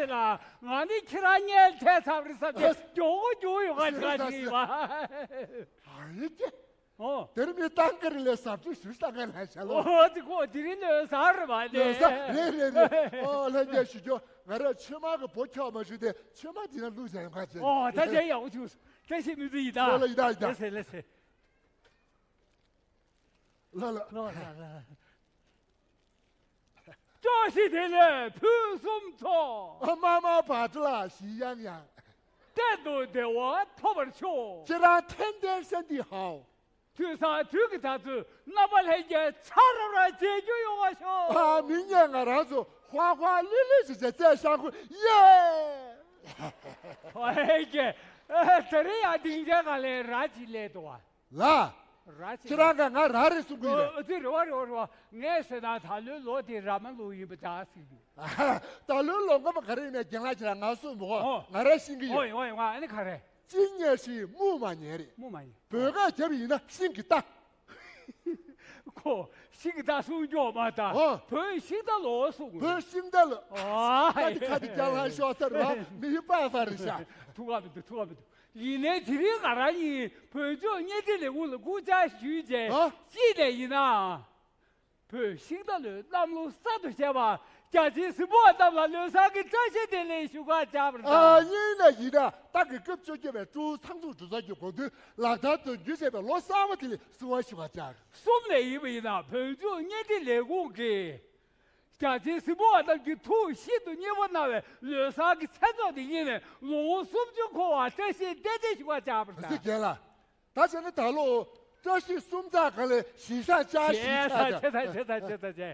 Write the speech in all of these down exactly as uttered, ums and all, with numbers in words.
ལ། ང་ནི་ཁྱེད་རང་གཉིས་ཐད་ཚབ་རེད་བསམ་སྟེ་མགྱོགས་པོ་མགྱོགས་ཡོང་ག་ཆ་ཞིག་ཡིན་པ། ཨ་ཡེ་ཀྱེ། ཨོ། དེར་མི་ཏང་ཀ་རི་ལས་ཟབ་ཅིག་ཞུ་ལྟ་ག་ལ་ཤ་ལོ། ཨོ་དེ་ཁོ་དེ་རིང་ལོས་ཟ་རེད་པ་ལོས་ཟ་རེད་རེད་རེད། ཨོ་ལྷན་རྒྱས་ཞུ་རྒྱུ་ང་ར་ཆུ་དམག་གི་བུ་ཁྱོག་མ་ཞུ་དེ་ཆུ་དམག་དེ་ན་ལུག་ཟ་ཡོང་ག་ཅེ། ཨོ་ད་ཅེ་ཡག་པོ་བྱུང་། བཀྲ་ཤིས་སྨོན་འཛུམ་ཡིན་ད། ལོ་ལ་ཡིན་ད་ཡིན་ད། ལེ་སེ་ལེ་སེ། ལ་ལ། ལ་ལ་ལ། ཅོག་ཤི་དེ་ལས་ཕུན་སུམ་ཚོགས། ཨ་མ་མ་བ་ཏྲ་ལ་ཞི་ཡང་ཡང་། གཏན་དུ་བདེ་བ་ཐོབ་པར་ཤོག་ཁྱེད་རང་ཐན་ཏན་སན་ཏི་ཧའོ། དུས་སང་དུས་ཀྱི་དར་ཚུལ་རྣམ་པ་ལྷན་རྒྱས་ཚ་ར་ར་མཇལ་རྒྱུ་ཡོང་བ་ཤོག་ཨ་མི་ཉན་ང་རང་ཚོ་ཧོ་ཧོ་ལི་ལི་ཞིག་བྱས་བཙལ་ཤང་ཁུ་ཡེ། ཧོ་ཧེ་ཀྱེ། ད་རེས་ཡང་སྡིངས་ཆའི་སྒང་ལ་ར་ཅིག་སླེབས་འདུག་བ། ལ། ར་ཅིག་ཁྱེད་རང་ག་ང་ར་རེད་གསུང་གི་ཡོད་རེད། ཨ་ཙི་རེ་བ་རེ་བ་རེ་བ། ངས་ཟེར་ན་ད་ལོའི་ལོ་དེ་ར་མ་ལུག་ཡིན་པ་འདྲ་ཟེར་གྱི་འདུག་ད་ལོའི་ལོ་སྔོན་མ་ག་རེ་ཡིན་ནའི་རྒན་ལགས་ཁྱེད་རང་ང་གསུངས་མོ། ཨོ། ང་ར་ཤེས་ཀྱི་ཡོད། ཨོ་ཡོང་ཨ་ནི་ག་རེ། ཅི་ཉེ་ཞིག་སྨུག་མ་ཉེ་རེད། སྨུག་མ་ཉེ། བོད་སྐད་རྒྱབ་ཡིན་ན་ཤིང་གི་རྟ། ཁོ་ཤིང་རྟ་གསུང་སྐྱོ་མ་ད། ཨོ། བོད་ཤིང་རྟ་ལོ་གསུང་། བོད་ཤིང་རྟ་ལོ། ཨོ། ཁ་དི་ཁ་དི་རྒྱ་ལྷ་ཤོག་སར་བ་མི་ཡི་པ་ཧྥ་རི་ཤ། ཐུགས་ཁག་མི་འདུག་ཐུགས་ཁག་མི་འདུག་ཡིན་ནའི་དེ་རིང་ང་རང་གཉིས་བོད་ལྗོངས་བརྙན་འཕྲིན་ལས་ཁུངས་ལ་སྐུ་བཅར་ཞུས་རྗེས། ཨོ། ཅི་ནས་ཡིན་ན། བོད་ཤིང་རྟ་ལོའི་གནམ་ལོ་གསར་དུ་བཞད་པ་རྒྱ་ཆེའི་གཟིགས་མོ་བ་རྣམས་ལ་ལོ་གསར་གྱི་བཀྲ་ཤིས་བདེ་ལེགས་ཞུ་ག་བཅར་བར་གདའ། ཨ་ཡིན་ན་ཡིན་ན་ད་གི་སྐབས་བཅོ་བརྒྱད་པའི་ཀྲོའུ་ཚང་འཛོམས་གྲོས་ཚོགས་ཀྱི་དགོངས་དོན་ལག་བསྟར་དོན་འཁྱོལ་བྱས་པའི་ལོ་གསར་པ་དེ་ལ་བསུ་བ་ཞུ་ག་བཅར། གསུམ་ནས་ཡིན་པ་ཡིན་ན་བོད་ལྗོངས་བརྙན་འཕྲིན་ལས་ཁུངས་ཀྱིས་རྒྱ་ཆེའི་གཟིགས་མོ་བ་རྣམས་ཀྱི་ཐུགས་ཤིན་ཏུ་མཉེས་པོ་གནང་བའི་ལོ་གསར་གྱི་མཚན་ཚོགས་དེ་ཉིད་ནས་ལོ་ངོ་སུམ་ཅུ་འཁོར་བར་བཀྲ་ཤིས་བདེ་ལེགས་ཞུ་ག་བཅར་བར་གདའ། ཟེར་རྒན་ལགས། ད་བྱས་ན་ད་ལོ་བཀྲ་ཤིས་གསུམ་ཚགས་ག་ལེ་ཞི་ཤ་ཅག་ཞི་ཤ་ཅག་ཅེ་ད་ཅེ་ད་ཅེ་ད་ཅེ་ད་ཅེ།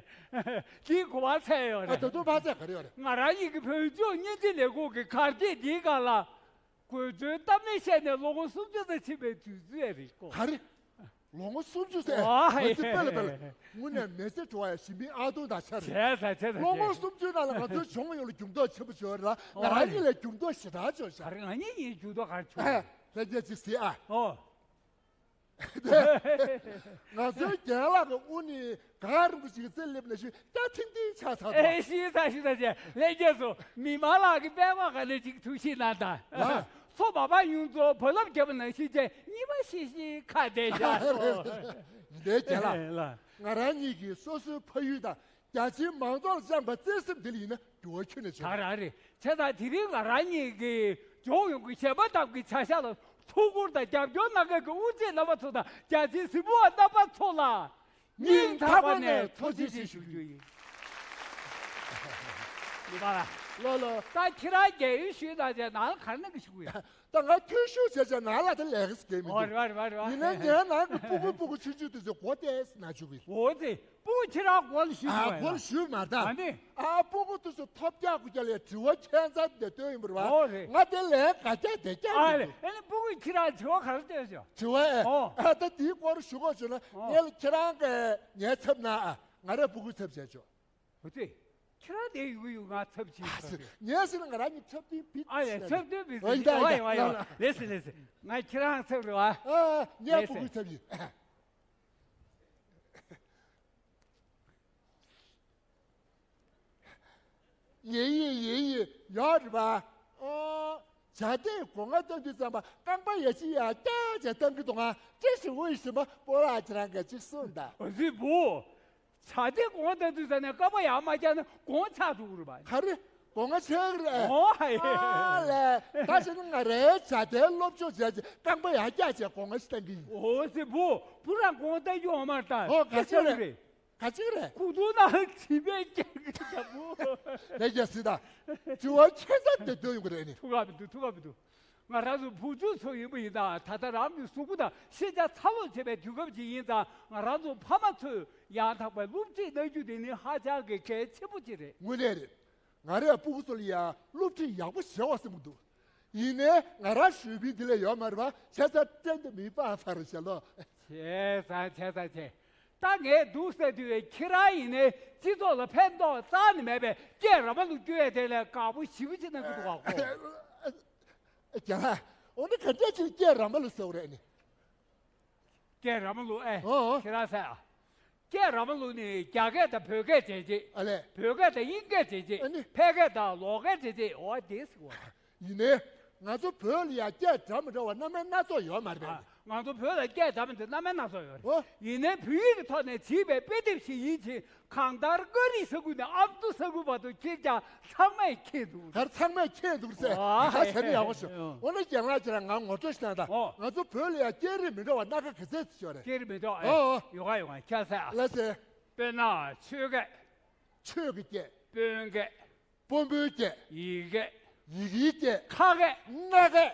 འདི་གོ་བ་ཚད་ཡོད་ཨ་རེད། ད་དུང་མ་ཚད་ག་རེ་ཡོད་རེད། ང་རང་ཉིད་ཀྱི་བོད་ལྗོངས་བརྙན་འཕྲིན་ལས་ཁུངས་ཀྱི་གར་སྟེགས་འདིའི་སྒང་ལ་དགོད་བྲོའི་གཏམ་གླེང་བཤད་ནས་ལོ་ངོ་སུམ་ཅུ་ཙམ་ཕྱིན་པའི་དུས་ཚོད་རེད་ཀོ། ག་རེ། ལོ་ངོ་སུམ་ཅུ་ཙམ། ཨ་མ་ཙི་པེ་ལ་པེ་ལ། དངོས་གནས་མི་ཚེ་འགྲོ་བ་ཡ་ཞི་མི་ཨ་ཏུང་དང་ཆ་རེད། བྱས་ཙང་བྱས་ཙང་ལོ་ངོ་བྱས། སུམ་ཅུའི་ནང་ལ་ང་ཚོའི་ལྗོངས་ཡོངས་ལ་འགྱུར་ལྡོག་ཆེན་པོ་བྱུང་བ་རེད་ལ་ང་རང་ཉིད་ལ་འགྱུར་ལྡོག་ཞེ་དྲག་བྱུང་ཤག་ག་རེ་ང་གཉིས་ཡིན་འགྱུར་ལྡོག་ག་རེ་བྱུང་། ཨ་ལྷན་རྒྱས་ཅིག་གཟིགས་ཨ། ཨོ། ང་ཚོའི་རྒན་ལགས་ཀྱི་དབུ་ནི་གངས་རིན་པོ་ཆེ་གི་རྩེར་སླེབས་ན་ཤུལ་སྐྱ་ཐིང་ཐིང་ཆགས་ཚར་འདུག་ཨེ་ཤི་ས་ཤི་ས་ཅེ་ལྷན་རྒྱས་སུ་མི་མང་ལགས་ཀྱི་པད་མ་ག་ནས་ཅིག་ཐུགས་ཤིག་གནང་དང་། ལགས། མཚོ་འབབ་པ་ཡོངས་རྫོགས་བུ་ལམ་བརྒྱབ་པ་ནང་བཞིན་བྱས་གཉིད་མ་ཤི་ཤི་ཁ་བསྡད་བཞག་སོ། འདས་རྒན་ལགས། ལགས། ང་རང་ཉིད་ཀྱིས་སོ་སོའི་ཕ་ཡུལ་དང་རྒྱ་ཆེའི་མང་ཚོགས་ལ་བཅངས་པའི་བརྩེ་སེམས་འདི་ལ་ཡིན་ན་འགྱུར་བ་ཁྱོན་ནས་བྱུང་། ད་རང་རེད། བྱས་ཙང་དེ་རིང་ང་རང་ཉིད་ཀྱིས་ལྗོངས་ཡོངས་ཀྱི་གཞས་པ་རྣམས་ཀྱི་བྱ་གཞག་ལ་ཐུགས་ཁུར་དང་རྒྱབ་སྐྱོར་གནང་མཁན་གྱི་དབུ་འབྱེད་རྣམ་པ་ཚོ་དང་རྒྱ་ཆེའི་གཟིགས་མོ་བ་རྣམ་པ་ཚོ་ལ་སྙིང་ཐག་པ་ནས་ཐུགས་རྗེ་ཆེ་ཞུ་རྒྱུ་ཡིན། ལོ་ལོ། ད་ཁྱེད་རང་རྒས་ཡོལ་ཞུས་ན་ཅེ་ནང་གར་ནང་གི་ཞུ་གི་ཡོད། ད་ང་ཐུན་ཞུགས་བྱས་བྱས་ནང་ལ་ད་ལས་ཀ་ཟེར་མི་འདུག་ཨོ་རེད་བ་རེད་བ་རེད་བ། ཡིན་ནའི་ངའི་ནང་གི་སྤུ་གུ་སྤུ་གུ་ཆུང་ཆུང་དེ་ཚོས་གོ་བདེ་ཟེར་ན་ཆོག་གི། འོ་ཙི། སྤུ་གུ་ཁྱེད་རང་སྒོ་ལ་ཞུས་ཨ་པ་སྒོ་ལ་ཡིན་ཞུས་མ་ད། ཨ་ནི། ཨ་སྤུ་གུ་དེ་ཚོ་ཐོབ་རྒྱག་དགོས་རྒྱག་ལས་དྲི་བ་ཁྱད་མཚར་དེ་བཏོན་ཡིན་པ་རེད་བ། ཨོ་རེད། ང་དེ་ལས་ག་རྒྱག་དེ་རྒྱག་ཨ་མི་རེད། འདུག་ཨ་ནི་སྤུ་གུས་ཁྱེད་རང་དྲི་བ་ག་རེ་བཏོན་བྱུང་། དྲི་བ་ཨེ། ཨོ། ཨ་ད་དེའི་སྐོར་ཞུ་དགོས་བྱུང་ན་ཨོ། ངས་ཁྱེད་རང་གི་ངའི་ཚབ་ན་ཨ་ང་རའི་སྤུ་གུའི་ཚབ་བྱས་ཆོག་འོ་ཙི། ཁྱེད་རང་དེ་ཡུག་ཡུག་ང་ཚབ་ཆེ་ཨ་ཚོད་ཙི་ཡོད། ངས་ཟེར་ན་ང་རང་གཉིས་འཁྲབ་སྟོན་བི་ཨ་ཡ་འཁྲབ་སྟོན་བི་ཨ་ཡིན་ད་ཡིན་ད་ཡིན་ད་ཡིན་ད་ལ་ལ་ལ་ལེ་སི་ལེ་སི། ང་ཁྱེད་རང་ཚབ་རེད་བ། ཨ་ངའི་ལེ་སི་སྤུ་གུའི་ཚབ་ཡིན། ཡེ་ཡེ་ཡེ་ཡེ་ཡོད་རེད་བ། ཨོ། བྱ་དེ་སྒོ་ང་བཏབ་དུས་ཙམ་པ་རྐང་པ་ཡ་གཅིག་ཡ་རྐྱང་བྱས་བཏབ་གི་འདུག་ང་བཀྲ་ཤིས་འོད་ཞིམ་པ་སྤོ་ལགས་ཁྱེད་རང་ག་ཅིག་གསུངས་དང་། འོ་ཙི་བུ། བྱ་དེ་སྒོ་ང་བཏབ་དུས་ཙམ་ནས་རྐང་པ་ཡར་མ་བཀྱག་ན་སྒོ་ང་ཆག་འགྲོ་གི་རེད་པ། ག་རེ། སྒོ་ང་ཆག་གི་རེད། ཨོ་ཧ་ཡེ། ཨ་ལས། ད་བྱས་ན་ང་རའི་བྱ་དེ་སློབ་སྦྱོང་བྱས་རྗེས་རྐང་པ་ཡར་བཀྱག་བྱས་སྒོ་ང་ཞིག་བཏང་གི་ཡིན། འོ་ཙི་བུ། བུ་རང་སྒོ་ང་བཏབ་རྒྱུ་འོ་མར་བཏང་། ཨོ་ག་ཅི་རེད། ག་ཅི་རེད། ཁུ་ཐུག་ནང་བྱིས་པའི་སྐྱེ་གི་འདྲ་བུ། ལས་རྒྱ་སྲིད་ད། དྲི་བ་ཁྱད་མཚར་དེ་འདོན་ཡོང་གི་རེད་ནི། ཐུགས་ཁག་མི་འདུག་ཐུགས་ཁག་མི་འདུག་ང་རང་ཚོ་བུ་ཕྲུག་ཚོ་ཡིན་པ་ཡིན་ན་ད་ལྟ་རང་གི་གཟུགས་པོ་དང་ཤེས་བྱ་འཚར་ལོངས་བྱེད་པའི་དུས་སྐབས་ཅིག་ཡིན་ཙང་ང་རང་ཚོ་ཕ་མ་ཚོས་ཡང་དག་པའི་སློབ་ཁྲིད་གནང་རྒྱུ་དེ་ནི་ཧ་ཅང་གི་གལ་ཆེན་པོ་ཅིག་རེད། དངོས་གནས་རེད། ང་རའི་སྤུ་གུ་ཚོ་ལ་ཡང་སློབ་ཁྲིད་ཡག་པོ་བྱེད་འོ་བསམ་གི་འདུག་ཡིན་ནའི་ང་རང་ཞུས་པའི་འདི་ལས་ཡོད་མ་རེད་པ། བྱས་ཙང་བསྟན་དུ་མི་སྤང་ཕར་བྱས་ལོ། བྱས་ཙང་བྱས་ཙང་བྱས། ད་ངས་འདུག་ཟེར་དུས་ཁྱེད་རང་ཡིན་ནའི་སྤྱི་ཚོགས་ལ་ཕན་ཐོགས་རྩ་ནས་མེད་པའི་སྐད་ར་མ་ལུག་སྐྱོ་ཡས་དེ་ལས་དགའ་པོ་ཞེ་པོ་ཅིག་གནང་གི་འདུག་ག་ཁོ། རྒན་ལགས། འོ་ན་ག་འདྲ་ཅིག་སྐད་ར་མ་ལུག་ཟེར་བ་རེད་ནི། སྐད་ར་མ་ལུག་ཨེ། ཨོ། ཁྱེད་རང་ཟེར་ཨ། སྐད་ར་མ་ལུག་ནི་རྒྱ་སྐད་དང་བོད་སྐད་བྱས་རྗེས། ཨ་ལས། བོད་སྐད་དང་དབྱིན་སྐད་བྱས་རྗེས། ཨ་ནི། ཕལ་སྐད་དང་ལོག་སྐད་བྱས་རྗེས། འོ་དེ་ཟེར་བ། ཡིན་ནའི། ང་ཚོ་བོད་ལ་ཡ་སྐད་འདྲ་མི་འདྲ་བ་རྣམ་པ་སྣ་ཚོགས་ཡོད་མ་རེད་པས། ཨ། ང་ཚོ་བོད་ལ་སྐད་འདྲ་མི་འདྲ་རྣམ་པ་སྣ་ཚོགས་ཡོད་རེད། ཨོ། ཡིན་ནའི་བོད་ཡིག་གི་ཐོག་ནས་བྲིས་པའི་དཔེ་དེབ་ཞིག་ཡིན་ཕྱིན། གང་ལྟར་ཀ་རི་ས་ཁུལ་ནས་ཨ་མདོ་ས་ཁུལ་བར་དུ་ཁྱེར་ཀྱང་ཚང་མས་མཁྱེན་འདུག་གར་ཚང་མས་མཁྱེན་འདུག་ཟེར། ཨ། ད་བྱས་ན་ཡག་པོ་བྱུང་། ཨོ། འོ་ན་རྒན་ལགས་ཁྱེད་རང་ང་ངོ་སྤྲོད་ཞིག་གནང་དང་། ཨོ། ང་ཚོ་བོད་ལ་ཡ་སྐད་རིགས་མི་འདྲ་བ་སྣ་ཁ་ག་ཚད་ཅིག་ཡོད་རེད། སྐད་རིགས་མི་འདྲ་བ། ཨོ། ཨོ། ཡོད་ག་ཡོད་ག་ཁྱེད་ཟེར་ཨ། ལགས་སེ། དཔེར་ན་ཆོས་སྐད། ཆོས་ཀྱི་སྐད། དཔོན་སྐད། དཔོན་པོའི་སྐད། ཡིག་སྐད། ཡི་གེའི་སྐད། ཁ་སྐད། སྣ་སྐད།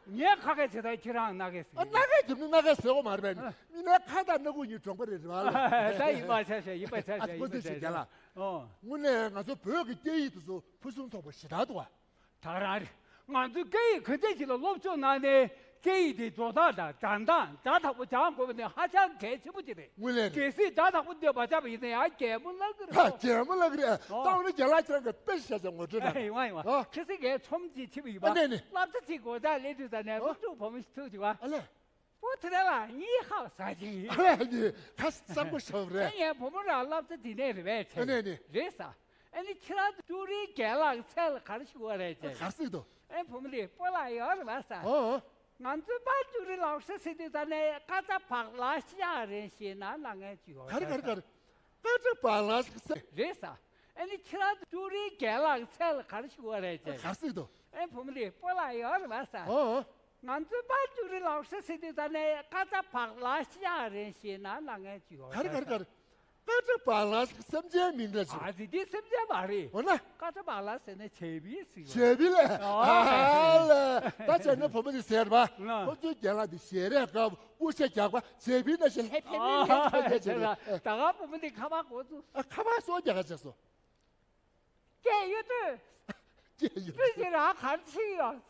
ངས་ཁ་སྐད་བྱེད་དང་ཁྱེད་རང་སྣ་སྐད་ཟེར། ཨ། སྣ་སྐད་བྱེད་ནི་སྣ་སྐད་ཟེར་བ་མ་རེད་པས། ཨ། མི་སྣའི་ཁ་དང་སྣ་ཁུག་གཉིས་གྲོང་པ་རེད་རེད་བ་ལ། ད་ཡིན་པ་ཆ་བཞག་ཡིན་པ་ཆ་ཨ། བཞག་ཡིན་པ་ཆ་བཞག་ཨོ། དངོས་གནས་ང་ཚོ་བོད་ཀྱི་སྐད་ཡིག་དེ་ཚོ་ཕུན་སུམ་ཚོགས་པ་ཞེ་དྲག་འདུག་བ། ད་རང་རེད། ང་ཚོས་སྐད་ཡིག་ག་འདྲ་ཞིག་ལ་སློབ་སྦྱོང་གནང་ནའི་སྐད་ཡིག་དེ་འགྲོ་སྟངས་དང་སྦྱང་སྟངས་སྒྲ་དག་པོ་སྦྱང་དགོས་པ་ནི་ཧ་ཅང་གལ་ཆེན་པོ་ཅིག་རེད། དངོས་གནས་རེད། གལ་སྲིད་སྒྲ་དག་པོ་འདོན་མ་བྱས་པ་ཡིན་ན་ཡང་གད་མོ་བརླག་གི་རེད། ཧ། གད་མོ་བརླག་གི་རེད། ཨོ། ད་འོ་ན་རྒན་ལགས་ཁྱེད་རང་གི་དཔེ་ཞིག་བྱས་ཙང་ངོ་སྤྲོད་གནང་། ཡིན་བ་ཡིན་བ། ཨོ། ཁ་སང་ངའི་ཚོམས་ཅིག་ཕྱིན་པ་ཡིན་པ། ཨ་ནས་ནས། སློབ་གྲྭ་གཅིག་སྒོ་ལྕགས་སླེབས་དུས་ཙ་ནས། ཨོ། སློབ་ཕྲུག་བུ་མོ་ཞིག་ཐུག་བྱུང་བ། ཨ་ལས། པོ་དེ་ར་ལ་གཉིད་ཧ་ཟ་ཅིག་ཨ་ལས་ནི་ད་གསང་པོ་ཤོར་རེད། ཨ། ངའི་བུ་མོ་རང་སློབ་གྲྭ་འདི་ནས་རེད་པས། ཨ་ནས་ནི། རེད་ཟ། ཨ་ནི་ཁྱེད་རང་ཀྲུའུ་རིན་རྒན་ལགས་མཚན་ལ་ག་རེ་ཞུ་བ་རེད་ཅེས། ག་རེ་ཟེར་འདུག་ཨ། བུ་མོ་དེས་སྤོ་ལགས་ཡོད་རེད་པ་ཟ། ཨོ། ང་ཚོའི་པཱ་ཀྲུའུ་རིན་ལགས་སུ་ཟེར་དུས་ད་ནས་ཀ་ཙ་བག་ལ་ཤ་རེད་ཞེས་ན་ལ་ངས་ཅི་ཡོད་ག་རེ་ག་རེ་ག་རེ། ཀ་ཙ་བག་ལ་ཤ་ཟེར། རེད་ཟ། ཨ་ནི་ཁྱེད་རང་ཀྲུའུ་རིན་རྒན་ལགས་མཚན་ལ་ག་རེ་ཞུ་བ་རེད་ཅེས། ག་རེ་ཟེར་འདུག་ཨ། བུ་མོ་དེས་སྤོ་ལགས་ཡོད་རེད་པ་ཟ། ཨོ། ང་ཚོའི་པཱ་ཀྲུའུ་རིན་ལགས་སུ་ཟེར་དུས་ད་ནས་ཀ་ཙ་བག་ལ་ཤ་རེད་ཞེས་ན་ལ་ངས་ཅི་ཡོད་ག་རེ་ག་རེ་ག་རེ། ཀ་ཙ་བག་ལ་ཤ་སེམས་ཅན་མིང་འདྲ་ཞིག་ཨ་ཙི་དེ་སེམས་ཅན་མ་རེད། འོ་ན། ཀ་ཙ་བག་ལ་ཟེར་ན་བྱ་བིལ་ཟེར་བ། བྱ་བིལ་ལ། ཨ། ཨ་ལ། ད་བྱས་ན་བུ་མོ་དེས་ཟེར་བ། ང་། ཁོ་ཚོའི་རྒན་ལགས་དེ་ཞལ་རས་དཀར་པོ་སྐུ་ཤ་རྒྱགས་པ་བྱ་བིལ་ན་ཞེས་ལྷེབ་ལྷེབ་ལྷེབ་ལྷེབ་ཐོན་རྒྱག་ཅེས་རེད། ད་ག་བུ་མོ་དེས་ཁ་པར་འགོ་བཙུགས། ཨ། ཁ་པར་སོགས་རྒྱག་ག་བྱས་སོང་། སྐད་ཡོད་དུས། སྐད་ཡོད་དུས། ཅི་རང་གར་ཕྱིན་ཡོད།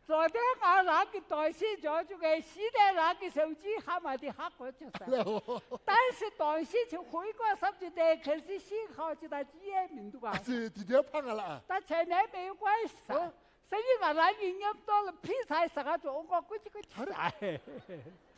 རྫོགས་ལྡན་ང་རང་གི་གདོང་ཤེས་འཇོག་བཅུག་གས་གཞི་ནས་རང་གི་ཞབས་ཕྱི་ཧ་མ་དེ་ཧ་གོ་བཅུག་ས། ལའོ། ཏན་སི་གདོང་ཤེས་ཆེ་ཧུའི་གོ་བསམ་གྱི་ནས་གལ་སྲིད་ཤིང་ཁའོ་ཅི་དང་ཅི་ཡས་མི་འདུག་ཨ། ཨ་ཙི་དེ་འདྲའི་ཕ་ག་ལ་ཨ། ད་བྱས་ནས་མེ་ཡུ་ཀོའི་ས། ཨོ། སང་ཉིན་ང་རང་གཉིས་མཉམ་དུ་ལ་ཕི་ཚའི་ཟ་ག་འགྲོ་འོང་གོ་ཀུ་ཅི་ཀུ་ཅི་ས།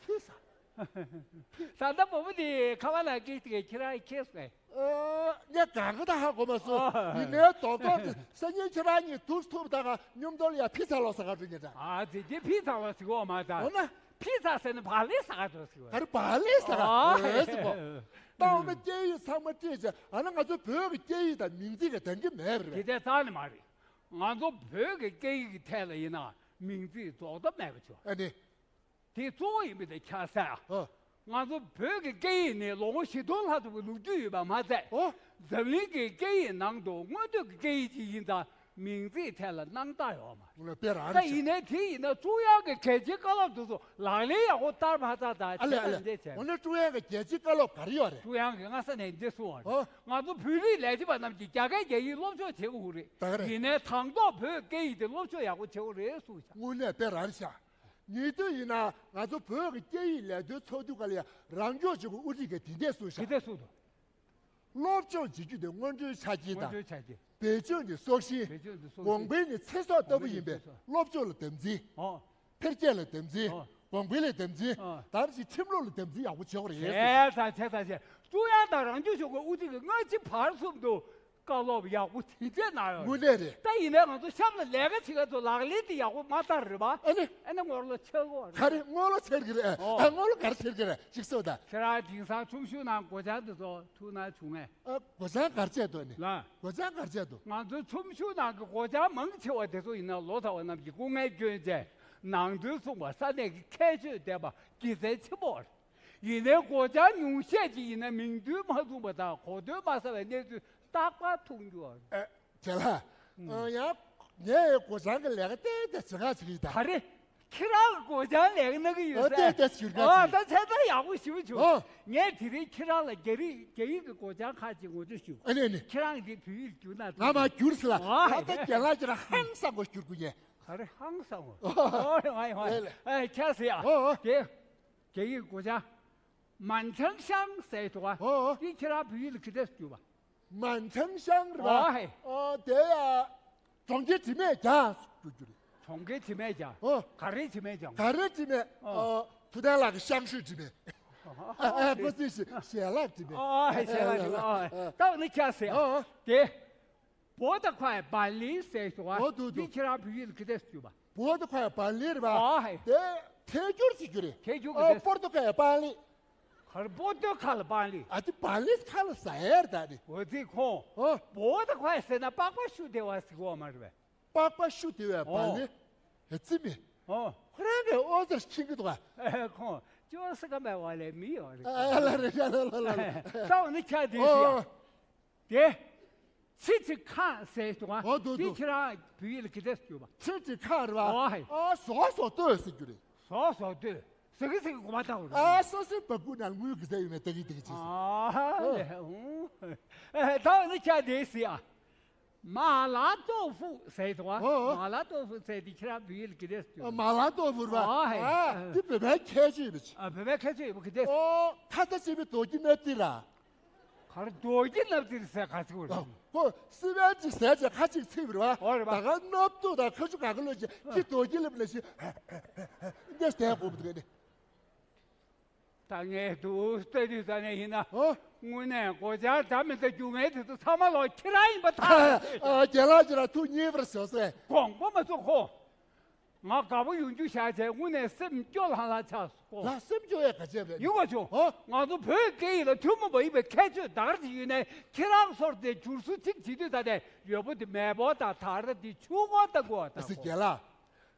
ཕི་ས། ད་ལྟ་བུ་མོ་དེ་ཁ་བ་ལ་སྐད་དེ་ཁྱེད་རང་ཁྱེར་སོང་ངས། ཨ། ངས་གང་ག་ད་ཧ་གོ་མ་སོང་། ཨ། ཡིན་ནའི་རྡོག་རྡོག་དེ་སང་ཉིན་ཁྱེད་རང་གཉིས་དུས་ཐུབ་ད་ག་མཉམ་དུ་ལ་ཡ་ཕི་ཚ་ལོ་ཟ་ག་འགྲོ་ཉེ་འདྲ། ཨ་ཙི་དེ་ཕི་ཚ་ལོ་ཟེར་གོ་མ་ད། འོ་ན། ཕི་ཚ་ཟེར་ན་བག་ལེབ་ཟ་ག་འགྲོ་ཟེར་གོ། ག་རེ་བག་ལེབ་ཟ་ག་ཨ། འོ་ཟེར་གོ། ད་འོ་ན་སྐད་ཡིག་ཚང་མ་བྲིས་བྱས་ཨ་ན་ང་ཚོ་བོད་ཀྱི་སྐད་ཡིག་དང་མིང་ཚིག་གི་འདང་གི་མེད་པ་རེད། དེ་འདྲ་རྩ་ནས་མ་རེད། ང་ཚོ་བོད་ཀྱི་སྐད་ཡིག་གི་ཐད་ལ་ཡིན་ན་མིང་ཚིག་རྫོགས་མཐའ་མེད་པ་བྱུང་། ཨ་ནི། དེ་གཙོ་བོ་ཡིན་པ་དེ་ཁྱད་མཚར། ཨ། ང་ཚོ་བོད་ཀྱི་སྐད་ཡིག་ནི་ལོ་ངོ་བཞི་སྟོང་ལྷག་ཙམ་གྱི་ལོ་རྒྱུས་ཡོད་པ་མ་ཟད། ཨོ། འཛམ་གླིང་གི་སྐད་ཡིག་ནང་དུ་མངོན་བསྟོད་ཀྱི་སྐད་ཡིག་ཅིག་ཡིན་ཙང་མིང་ཚིག་ཐད་ལ་སྣང་དག་ཡོད་མ་རེད། དཔེ་རང་ད་རེད་ཤག་ཡིན་ནའི་དེ་ཡིན་ན་ཀྲུང་དབྱང་གི་གལ་ཆེའི་བཀའ་སློབ་དེ་ཚོ་ལག་ལེན་ཡག་པོ་བསྟར་མ་ཚར་དང་ཨ་ལས་ཨ་ལས། འདི་བྱས། འོ་ན་ཀྲུང་དབྱང་གི་གལ་ཆེའི་བཀའ་སློབ་ག་རེ་ཡོད་རེད། ཀྲུང་དབྱང་གིས་སྔ་ས་ནས་འདི་གསུངས་པ་རེད། ཨོ། ང་ཚོ་བོད་རིགས་ལས་བྱེད་པ་རྣམས་ཀྱིས་རྒྱ་སྐད་རྒྱ་ཡིག་སློབ་སྦྱོང་བྱེད་དགོས་རེད། ད་ག་རེད། ཡིན་ནའི་དང་ཐོག་བོད་སྐད་ཡིག་དེ་སློབ་སྦྱོང་ཡག་པོ་བྱེད་དགོས་རེད་གསུངས་ཤག་དངོས་གནས་དཔེ་རང་རེད་ཤག་ཉེ་དུས་ཡིན་ན་ང་ཚོ་བོད་ཀྱི་སྐད་ཡིག་ལས་དོན་ཚོགས་འདུ་སྒང་ལ་ཡ་རང་སྐྱོང་ལྗོངས་ཀྱི་དབུ་ཁྲིད་ཀྱིས་དེ་འདྲས་གསུངས་ཤག་དེ་འདྲས་གསུངས་འདུག་སློབ་སྦྱོང་བྱེད་རྒྱུ་དེ་སྔོན་འགྲོའི་ཆ་རྐྱེན་དང་། སྔོན་འགྲོའི་ཆ་རྐྱེན། བེད་སྤྱོད་ནི་སྲོག་ཤིང་། བེད་སྤྱོད་ནི་སྲོག་ཤིང་། གོང་འཕེལ་ནི་ཚེ་སྲོག་ལྟ་བུ་ཡིན་པས། གོང་འཕེལ་ནི་ཚེ་སྲོག་སློབ་སྦྱོང་ལ་དམ་འཛིན། ཨོ། འཕེལ་རྒྱས་ལ་དམ་འཛིན། ཨོ། གོང་འཕེལ་ལ་དམ་འཛིན། ཨོ། དམ་ཞིང་ཁྲིམས་ལུགས་ལ་དམ་འཛིན་ཡག་པོ་བྱེད་དགོས་རེད། བྱས་ཙང་བྱས་ཙང་བྱས། ཀྲུང་དབྱང་དང་རང་སྐྱོང་ལྗོངས་ཀྱི་དབུ་ཁྲིད་ཀྱིས་སྔ་ཕྱི་བར་གསུམ་དུ་བཀའ་སློབ་ཡག་པོ་དེ་འདྲས་གནང་ཡོད་རེད། དངོས་གནས་རེད། ད་ཡིན་ནའི་ང་ཚོ་གཤམ་ལ་ལས་ཀ་བྱེད་མཁན་ཚོ་ལག་ལེན་དེ་ཡག་པོ་མ་བསྟར་རེད་པ། ཨ་ནི། ཨ་ནི་ངོ་ལོག་ཆགས་ཀྱི་ཡོད་རེད། ག་རེ་ངོ་ལོག་ཆགས་ཀྱི་རེད། ཨོ། ཨ་ངོ་ལོག་ག་རེ་ཆགས་ཀྱི་རེད་ཅིག་གསུངས་དང་། ཁྱེད་རང་དེང་སང་ཁྲོམ་གཞུང་ནང་སྒོ་བྱང་དེ་ཚོ་ཐུག་ན་བྱུང་ངས། ཨ། སྒོ་བྱང་ག་རེ་བྱས་འདུག་ནི། ལགས། སྒོ་བྱང་ག་རེ་བྱས་འདུག་ང་ཚོའི་ཁྲོམ་གཞུང་ནང་གི་སྒོ་བྱང་མང་ཆེ་བ་དེ་ཚོ་ཡིན་ན་ལོ་ཙཱ་བ་རྣམས་ཀྱིས་སྐུ་ངལ་བསྐྱོན་བྱས་ནང་དོན་གསུངས་པ་ས་གནས་ཀྱི་ཁྱད་ཆོས་ལྡན་པ་དགེ་མཚན་ཆེན་པོ་རེད། ཡིན་ནའི་སྒོ་བྱང་ཉུང་ཤས་ཅིག་ཡིན་ན་མིང་དོན་མ་མཚུངས་པ་དང་གོ་དོན་མ་གསལ་བའི་གནས་ཚུལ་རྟག་པར་མཐོང་རྒྱུ་ཡོད་རེད། ཨེ། རྒན་ལགས། ཨ། ཡང་ངས་སྒོ་བྱང་གི་ལས་ཀ་ཏན་ཏན་བྱེད་ག་བྱེད་ཀྱི་ཡིན་ད། ག་རེ། ཁྱེད་རང་གི་སྒོ་བྱང་ལས་ཀ་གནང་གི་ཡོད་ཨོ་ཟེར། ཏན་ཏན་ཞུ་ག་ཨོ་བྱེད། ད་མཚན་རྟགས་ཡག་པོ་ཞུ་བྱུང་། ཨོ། ངས་དེ་རིང་ཁྱེད་རང་ལ་རྒྱ་རིགས་རྒྱ་ཡིག་གི་སྒོ་བྱང་ཁག་ཅིག་ངོ་སྤྲོད་ཞུ། ཨ་ནི་ཨ་ནི། ཁྱེད་རང་གིས་བོད་ཡིག་བསྒྱུར་ན། ང་མ་བསྒྱུར་ཟེར་ལ། ཨོ། ད་ལྟ་རྒན་ལགས་ཁྱེད་རང་ཧང་སང་གོ་བསྒྱུར་དགོས་ཉེ། ག་རེ་ཧང་སང་བ། ཨོ་ཨོ་ཨོ་ཨོ། ཨེ་ཁྱེད་ཟེར་ཡ། ཨོ་ཨོ། དེ། རྒྱ་ཡིག་སྒོ་བྱང་། མན་ཆང་ཤང་ཟེར་འདུག་ག་ཨོ་ཨོ། འདི་ཁྱེད་རང་བོད་ཡིག་ལ་ག་འདྲས་བསྒྱུར་བ། མན་ཆང་ཤང་རེད་པ། ཨོ་ཧེ། ཨོ་དེ་ཡ། གྲོང་ཁྱེར་དྲི་མེད་རྒྱང་བསྒྱུར་རྒྱུ་རེད། གྲོང་ཁྱེར་དྲི་མེད་རྒྱང་། ཨོ། ག་རེ་དྲི་མེད་རྒྱང་། ག་རེ་དྲི་མེད། ཨོ། ཨོ། ཐུབ་བསྟན་ལགས་ཀྱི་ཤང་ཤོས་དྲི་མེད། ཨ་ཨ་ཁོ་ཚོས་ཞལ་ལག་བྲིས་པས། ཨ་ཞལ་ལག་བྲིས་པ། ཨ་ད་འོ་ན་ཁྱེད་ཟེར། ཨ་ཨ། དེ་བོ་ད་ཁ་བ་ལི་ཟེར་སོང་ཨ། འོ་འདུག་འདུག་འདི་ཁྱེད་རང་བོད་ཡིག་ལ་ག་འདྲས་བསྒྱུར་བ། བོ་ད་ཁ་བ་ལི་རེད་པ། ཨ་ཧེ། དེ་ཐད་སྒྱུར་ཟེར་རྒྱུ་རེད། ཐད་སྒྱུར་ག་འདྲས། པོར་ཏུ་ཁ་བ་ལི། གར་པོ་ཏོ་ཁ་ལ་པང་ལི། ཨ་ཏི་པང་ལི་ཁ་ལ་ཟ་ཡར་ད་ནི། འོ་ཙི་ཁོང་། ཨོ། བོ་ད་ཁ་བ་ཟེར་ན་པགས་པ་ཤུ་དེ་བ་ཟེར་གོ་མ་རེད་པས། པགས་པ་ཤུ་དེ་བས་པང་ལི། ཨེ་ཙི་མི། ཨོ། ཁོ་རང་གི་ཨོ་ཙར་ཁྱིང་གི་འདུག་ཨ། ཁོང་ཅོ་སི་ཀ་མེ་བ་ལས་མི་ཡོད་རེད། ཨ་ལ་རེད་ལ་ལ་ལ་ལ། ད་འོ་ནི་ཁྱ་དེ་ཟེར་ཡ། ཨོ། དེ། ཚི་ཚི་ཁ་ཟེར་འདུག་ཨ། ཨོ་འདུག་འདུག་འདི་ཁྱེད་རང་བོད་ཡིག་ལ་ག་འདྲས་བསྒྱུར་བ། ཚི་ཚི་ཁ་རེད་བ། ཨོ་ཧེ། ཨ་ཟོ་ཟོ་ལྟོས་ཟེར་རྒྱུ་རེད། ཟོ་ཟོ་ལྟོས། ཟ་གི་ཟ་གི་གོ་མ་བཏང་རུ། ཨ་སོ་སོའི་བ་ཀུ་ནང་དངུལ་གི་ཟ་ཡོད་མེད་ལྟ་གི་ལྟ་གི་ཅིག་ཨ་ལེ་ཧུང་། ད་འོ་ན་ཁྱ་དེ་ཟེར་ཨ། མ་ལ་ཏོ་ཧྥུ་ཟེར་འདུག་ཨ། ཨོ། མ་ལ་ཏོ་ཧྥུ་ཟེར་དེ་ཁྱེད་རང་བོད་ཡིག་ལ་ག་འདྲས་བསྒྱུར། མ་ལ་ཏོ་ཧྥུ་རེད་བ། ཨ་ཧེ། ཨ་དེ་བོད་པའི་ཁྱད་ཆོས་ཡོད་པ་ཅིག་ཨ་བོད་པའི་ཁྱད་ཆོས་ཡོད་པ་ག་འདྲས། ཨོ་ཁ་ས་ཆེ་བའི་རྡོ་རྒྱུ་ནག་ཏི་ར། གར་རྡོ་རྒྱུ་ནག་ཏི་ར་ཟེར་ག་ཚིག་རེད། ཨོ་ཁོ་སི་པན་ཅིག་ཟེར་ཅིག་ཁ་ཅིག་ཚིག་རེད་བ། ཨོ་རེད་བ། ད་ག་ནག་ཏི་དང་ཁ་ཆུ་ག་ག་ལོ་ཅིག་ཁྱི་རྡོ་རྒྱུ་ལབ་ན་ཞིག་འདི་ཟེར་གོ་བ་འདུག་གས་ནི། ད་ངས་འདུག་ལྟ་དུས་ད་ནས་ཡིན་ན། ཨོ། དངོས་གནས་སྒོ་ལྕགས་འདྲ་མི་འདྲ་རྒྱུ་ངའི་དེ་ཚོ་ཚང་མ་ལོག་ཁྱེད་རང་ཡིན་པ་ཐག་ཨ་རྒན་ལགས་ཁྱེད་རང་ཐུགས་མཉེས་པར་ཞོག་ཟེར། དགོངས་པ་མ་ཚོམ་ཁོ། ང་དགའ་པོ་ཡོང་རྒྱུ་བཞག་བྱས་དངོས་གནས་སེམས་སྐྱོ་ལྷང་ལྷང་ཆགས་སོང་ཁོ། ལ་སེམས་སྐྱོ་ཡས་ག་བྱས་པས་ཡིན་པ་བྱུང་། ཨོ། ང་ཚོ་བོད་སྐད་ཡིག་ལ་ཐུན་མོང་མ་ཡིན་པའི་ཁྱད་ཆོས་ད་ག་རེ་ཞིག་ཡོད་ནའི་ཁྱེད་རང་ཚོར་དེ་བསྒྱུར་བཟོ་གཅིག་བྱེད་དུས་ད་ནས་ཡོད་པོ་དེ་མེད་པོ་དང་ད་ར་དེ་ཆུ་ངོ་ལྟ་དགོས་པ་ལྟ་ཨ་སི་དགོས། རྒན་ལགས།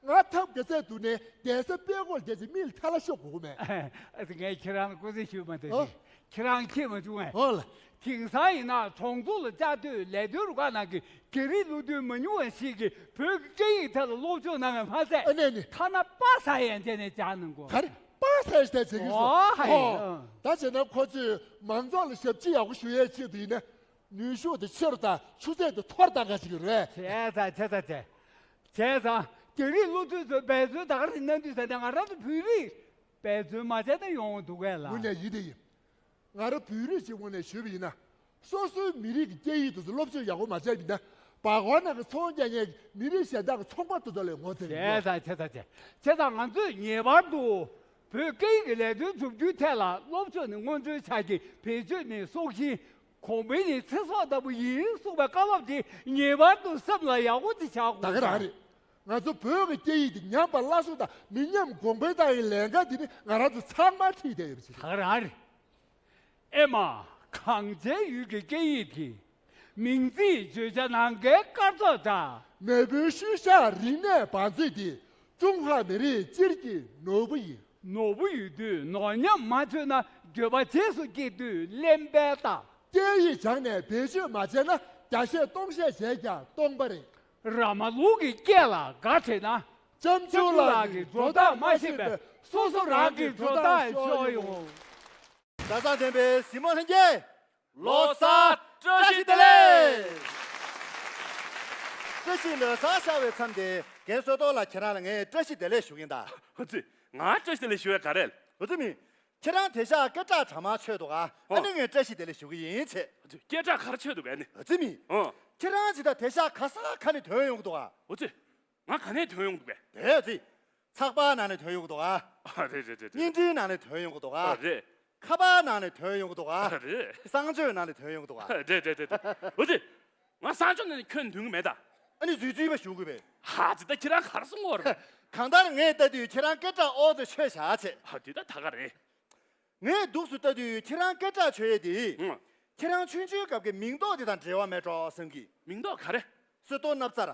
ང་ཐབས་ག་ཚད་འདུག་ནས་གདན་ས་དཔེ་སྐོར་རྒྱག་ཅིག་མི་ལ་ཐ་ལ་ཤོག་དགོས་མེད། ཨ་ངས་ཁྱེད་རང་ལ་སྐུ་ཚེ་ཞུས་མ་ཐུབ་ཨོ། ཅིག་ཁྱེད་རང་ཁྱེད་མ་བྱུང་ངས། ཨོ་ལ། དེང་སང་ཡིན་ན་གྲོང་ཚོ་ལ་བཅའ་སྡོད་ལས་དོན་རུ་ཁག་ནང་གི་རྒྱ་རིགས་བློ་མཐུན་མ་ཉུང་བ་ཞིག་གིས་བོད་ཀྱི་སྐད་ཡིག་ཐད་ལ་སློབ་སྦྱོང་གནང་བ་མ་ཟད། ཨ་ནས་ནི། ཐ་ན་པ་ས་ཡན་ཆད་ནས་སྦྱངས་གནང་གོ། ག་རེ་པ་ས་ཡན་ཆད་བྱེད་ཀྱི་སོང་། ཨོ་ཧ་ཡིན། ཨོ། ད་བྱས་ན་ཁོ་ཚོས་མང་ཚོགས་ལ་ཞབས་ཕྱི་ཡག་པོ་ཞུ་ཡས་ཆེད་དུ་ཡིན་ན། ནུས་ཤུགས་དེ་ཆེ་རུ་དང་ཆུ་ཚད་དེ་མཐོ་རུ་གཏང་ག་ཅིག་རེད། བྱས་ཙང་བྱས་ཙང་བྱས། བྱས་ཙང་རྒྱ་རིགས་བློ་མཐུན་ཚོས་འབད་བརྩོན་ད་ག་རེ་གནང་དུས་ཟེར་ན་ང་རང་ཚོ་བོད་རིགས་འབད་བརྩོན་མ་བྱས་ན་ཡོང་འདུག་གས་ལ། དངོས་གནས་ཡིན་དེ་ཡིན། ང་རང་བོད་རིགས་ཅིག་ངོས་ནས་ཞུས་པ་ཡིན་ན། སོ་སོའི་མི་རིགས་ཀྱི་སྐད་ཡིག་དེ་ཚོ་སློབ་སྦྱོང་ཡག་པོ་མ་བྱས་པ་ཡིན་ན། སྦག་སྒོ་ནང་གི་ཚོང་རྒྱག་མཁན་གྱི་མི་རིགས་གཞན་དག་གི་ཚོང་པ་དེ་ཚོ་ལས་ངོ་ཚ་ཡོད། བྱས་ཙང་བྱས་ཙང་བྱས། བྱས་ཙང་ང་ཚོས་ངེས་པར་དུ་བོད་སྐད་ཡིག་གི་ལས་དོན་བསྒྲུབ་རྒྱུའི་ཐད་ལ་སློབ་སྦྱོང་ནི་སྔོན་འགྲོའི་ཆ་རྐྱེན། བེད་སྤྱོད་ནི་སྲོག་ཤིང་། གོང་འཕེལ་ནི་ཚེ་སྲོག་ལྟ་བུ་ཡིན་གསུངས་པའི་བཀའ་སློབ་དེ་ངེས་པར་དུ་སེམས་ལ་ཡག་པོ་ཅིག་བཞག་དགོས། ད་ག་རང་རེད། ང་ཚོ་བོད་ཀྱི་སྐད་ཡིག་འདི་ཉམས་པ་སླར་གསོ་དང་མི་ཉམས་གོང་འཕེལ་གཏོང་བའི་ལས་འགན་འདི་ནི་ང་རང་ཚོ་ཚང་མར་འཁྲི་བསྡད་ཡོད་པ་ཞིག་རེད། ད་ག་རང་རེད། ཨེ་མ། གངས་ཅན་ཡུལ་གྱི་སྐད་ཡིག་དེ། མིང་ཚིག་བརྗོད་བྱ་ནམ་མཁའི་སྐར་ཚོགས་འདྲ། མེས་པོའི་ཤུལ་བཞག་རིག་གནས་བང་མཛོད་དེ། ཀྲུང་ཧྭ་མི་རིགས་སྤྱིར་གྱི་ནོར་བུ་ཡིན། ནོར་བུ་ཡོད་དུས་ནོར་ཉམས་མ་ཆོད་ན། འགྱོད་པ་རྗེས་སུ་སྐྱེ་དུས་གླེན་པའི་རྟགས། སྐད་ཡིག་སྦྱངས་ནས་བེད་སྤྱོད་མ་བྱས་ན། བརྒྱ་བཤད་སྟོང་བཤད་བྱས་ཀྱང་སྟོང་པ་རེད། ར་མ་ལུག་གི་སྐད་ལ་དགའ་བྱེད་ན། ལྕམ་ཆུང་ལགས་ཀྱི་འགྲོ་སྟངས་མ་ཤེས་པས་སོ་སོ་རང་གི་འགྲོ་སྟངས་ཤོར་ཡོང་། གྲྭ་ཚང་ལྡན་པའི་གཟིགས་མོ་ལྷན་རྒྱས། ལོ་གསར་བཀྲ་ཤིས་བདེ་ལེགས། བཀྲ་ཤིས་ལོ་གསར་ཤར་བའི་མཚམས་དེ་རྒན་བསོད་རྡོར་ལགས་ཁྱེད་རང་ལ་ངས་བཀྲ་ཤིས་བདེ་ལེགས་ཞུ་གིན་ད། ཨ་ཙི། ང་བཀྲ་ཤིས་བདེ་ལེགས་ཞུ་བའི་ག་རེ། ཨ་ཙི་མི། ཁྱེད་རང་དེ་ཤག་སྐད་གྲགས་གྲ་མ་ཆོད་འདུག་ཨ། ཨ་ནི་ངས་བཀྲ་ཤིས་བདེ་ལེགས་ཞུ་གི་ཡིན་ཚེ། ཨ་ཙི། སྐད་གྲགས་ག་རེ་ཆོད་འདུག་གས་ནི། ཨ་ཙི་མི། ཨོ། ཁྱེད་རང་ཇི་ལྟར་དེ་ཤག་ག་ས་ག་ནས་ཐོན་ཡོང་གི་འདུག་ཨ། ཨ་ཙི། ང་ག་ནས་ཐོན་ཡོང་གི་འདུག་གས། དེ་ཨ་ཙི། ཚགས་པར་ནང་ནས་ཐོན་ཡོང་གི་འདུག་ཨ། ཨ་རེད་རེད་རེད་རེད། བརྙན་འཕྲིན་ནང་ནས་ཐོན་ཡོང་གི་འདུག་ཨ། ཨ་རེད། ཁ་པར་ནང་ནས་ཐོན་ཡོང་གི་འདུག་ཨ། ཨ་རེད། གསང་སྤྱོད་ནང་ནས་ཐོན་ཡོང་གི་འདུག་ཨ། རེད་རེད་རེད་རེད། འོ་ཙི། ང་གསང་སྤྱོད་ནང་ནས་ཁྱོན་ཐོན་གི་མེད་ད། ཨ་ནི་རྫུས་རྫུས་པ་ཞུ་དགོས་པས། ཧ་ཙི། ད་ཁྱེད་རང་ག་རེ་གསུང་གི་ཡོད་རེད། གང་ལྟར་ངས་ལྟ་དུས་ཁྱེད་རང་སྐད་གྲགས་ཨོ་ཙི་ཆོད་བཞག་ཚེ། ཧ་དེ་ད་ད་ག་རེད། ངས་འདུག་སུ་ལྟ་དུས་ཁྱེད་རང་སྐད་གྲགས་ཆོད་ཡས་དེ། ཨང་། ཁྱེད་རང་ཆུང་ཆུང་སྐབས་ཀྱི་མིང་འདོགས་དེ་དང་འབྲེལ་བ་མེད་འགྲོ་བསམ་གི། མིང་འདོགས་ག་རེ། བསོད་རྡོར་ནབ་ཙར།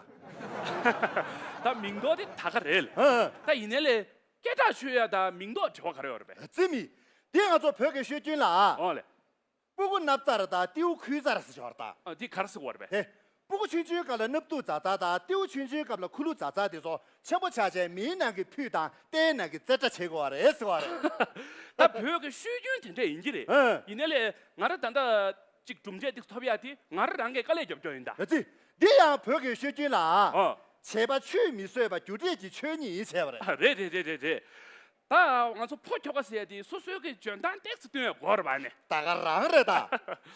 ད་མིང་འདོགས་དེ་ད་ག་རེད། ཨ་ཨ། ད་ཡིན་ནའི་ལས། སྐད་གྲགས་ཆོད་ཡ་དང་མིང་འདོགས་འབྲེལ་བ་ག་རེ་ཡོད་རེད་པས། ཨ་ཙི་མི། འདི་ང་ཚོ་བོད་ཀྱི་ཤོད་རྒྱུན་ལ། ཨོ་ལེ། སྤུ་གུ་ནབ་ཙར་དང་ཏེའུ་ཁུ་ཙར་ཟེར་ཞོར་དང་། ཨ་འདི་ག་རེ་ཟེར་གོ་རེད་པས། དེ། སྤུ་གུ་ཆུང་ཆུང་སྐབས་ལ་སྣབས་དུག་ཛ་ཛ་དང་ཏེའུ་ཆུང་ཆུང་སྐབས་ལ་ཁུ་ལུ་ཛ་ཛ་དེ་ཚོ་ཆེན་པོ་ཆགས་བྱས་མིའི་ནང་གི་ཕུད་དང་རྟའི་ནང་གི་རྩེ་གྲ་བྱེད་དགོས་པ་རེད་ཟེར་བ་རེད། ད་བོད་ཀྱི་ཤོད་རྒྱུན་དེ་འདྲས་ཡིན་གྱི་རེད། ཨ། ཡིན་ནའི་ལས་ང་རང་ད་ལྟ་ཅིག་གྲུབ་འབྲས་འདི་ཐོབ་ཡ་དེ་ང་རང་རང་གིས་དཀའ་ལས་རྒྱབ་རྒྱུ་ཡིན་ད། ཨ་ཙི། འདི་ཡང་བོད་ཀྱི་ཤོད་རྒྱུན་ལ། ཨོ། བྱས་པ་ཆུད་མི་ཟོས་པ་རྒྱུ་འབྲས་ཀྱི་ཆོས་ཉིད་ཡིན་བྱས་པ་རེད། ཨ་རེད་རེད་རེད་རེད་རེད། ད་ང་ཚོ་ཕོ་ཁྱོ་ག་ཟེར་ཡ་དེ་སོ་སོའི་གི་འཇོན་ཐང་ཏོག་ཙམ་སྟོན་ཡ་དགོས་རེད་པ་ནི། ད་ག་རང་རེད་ད།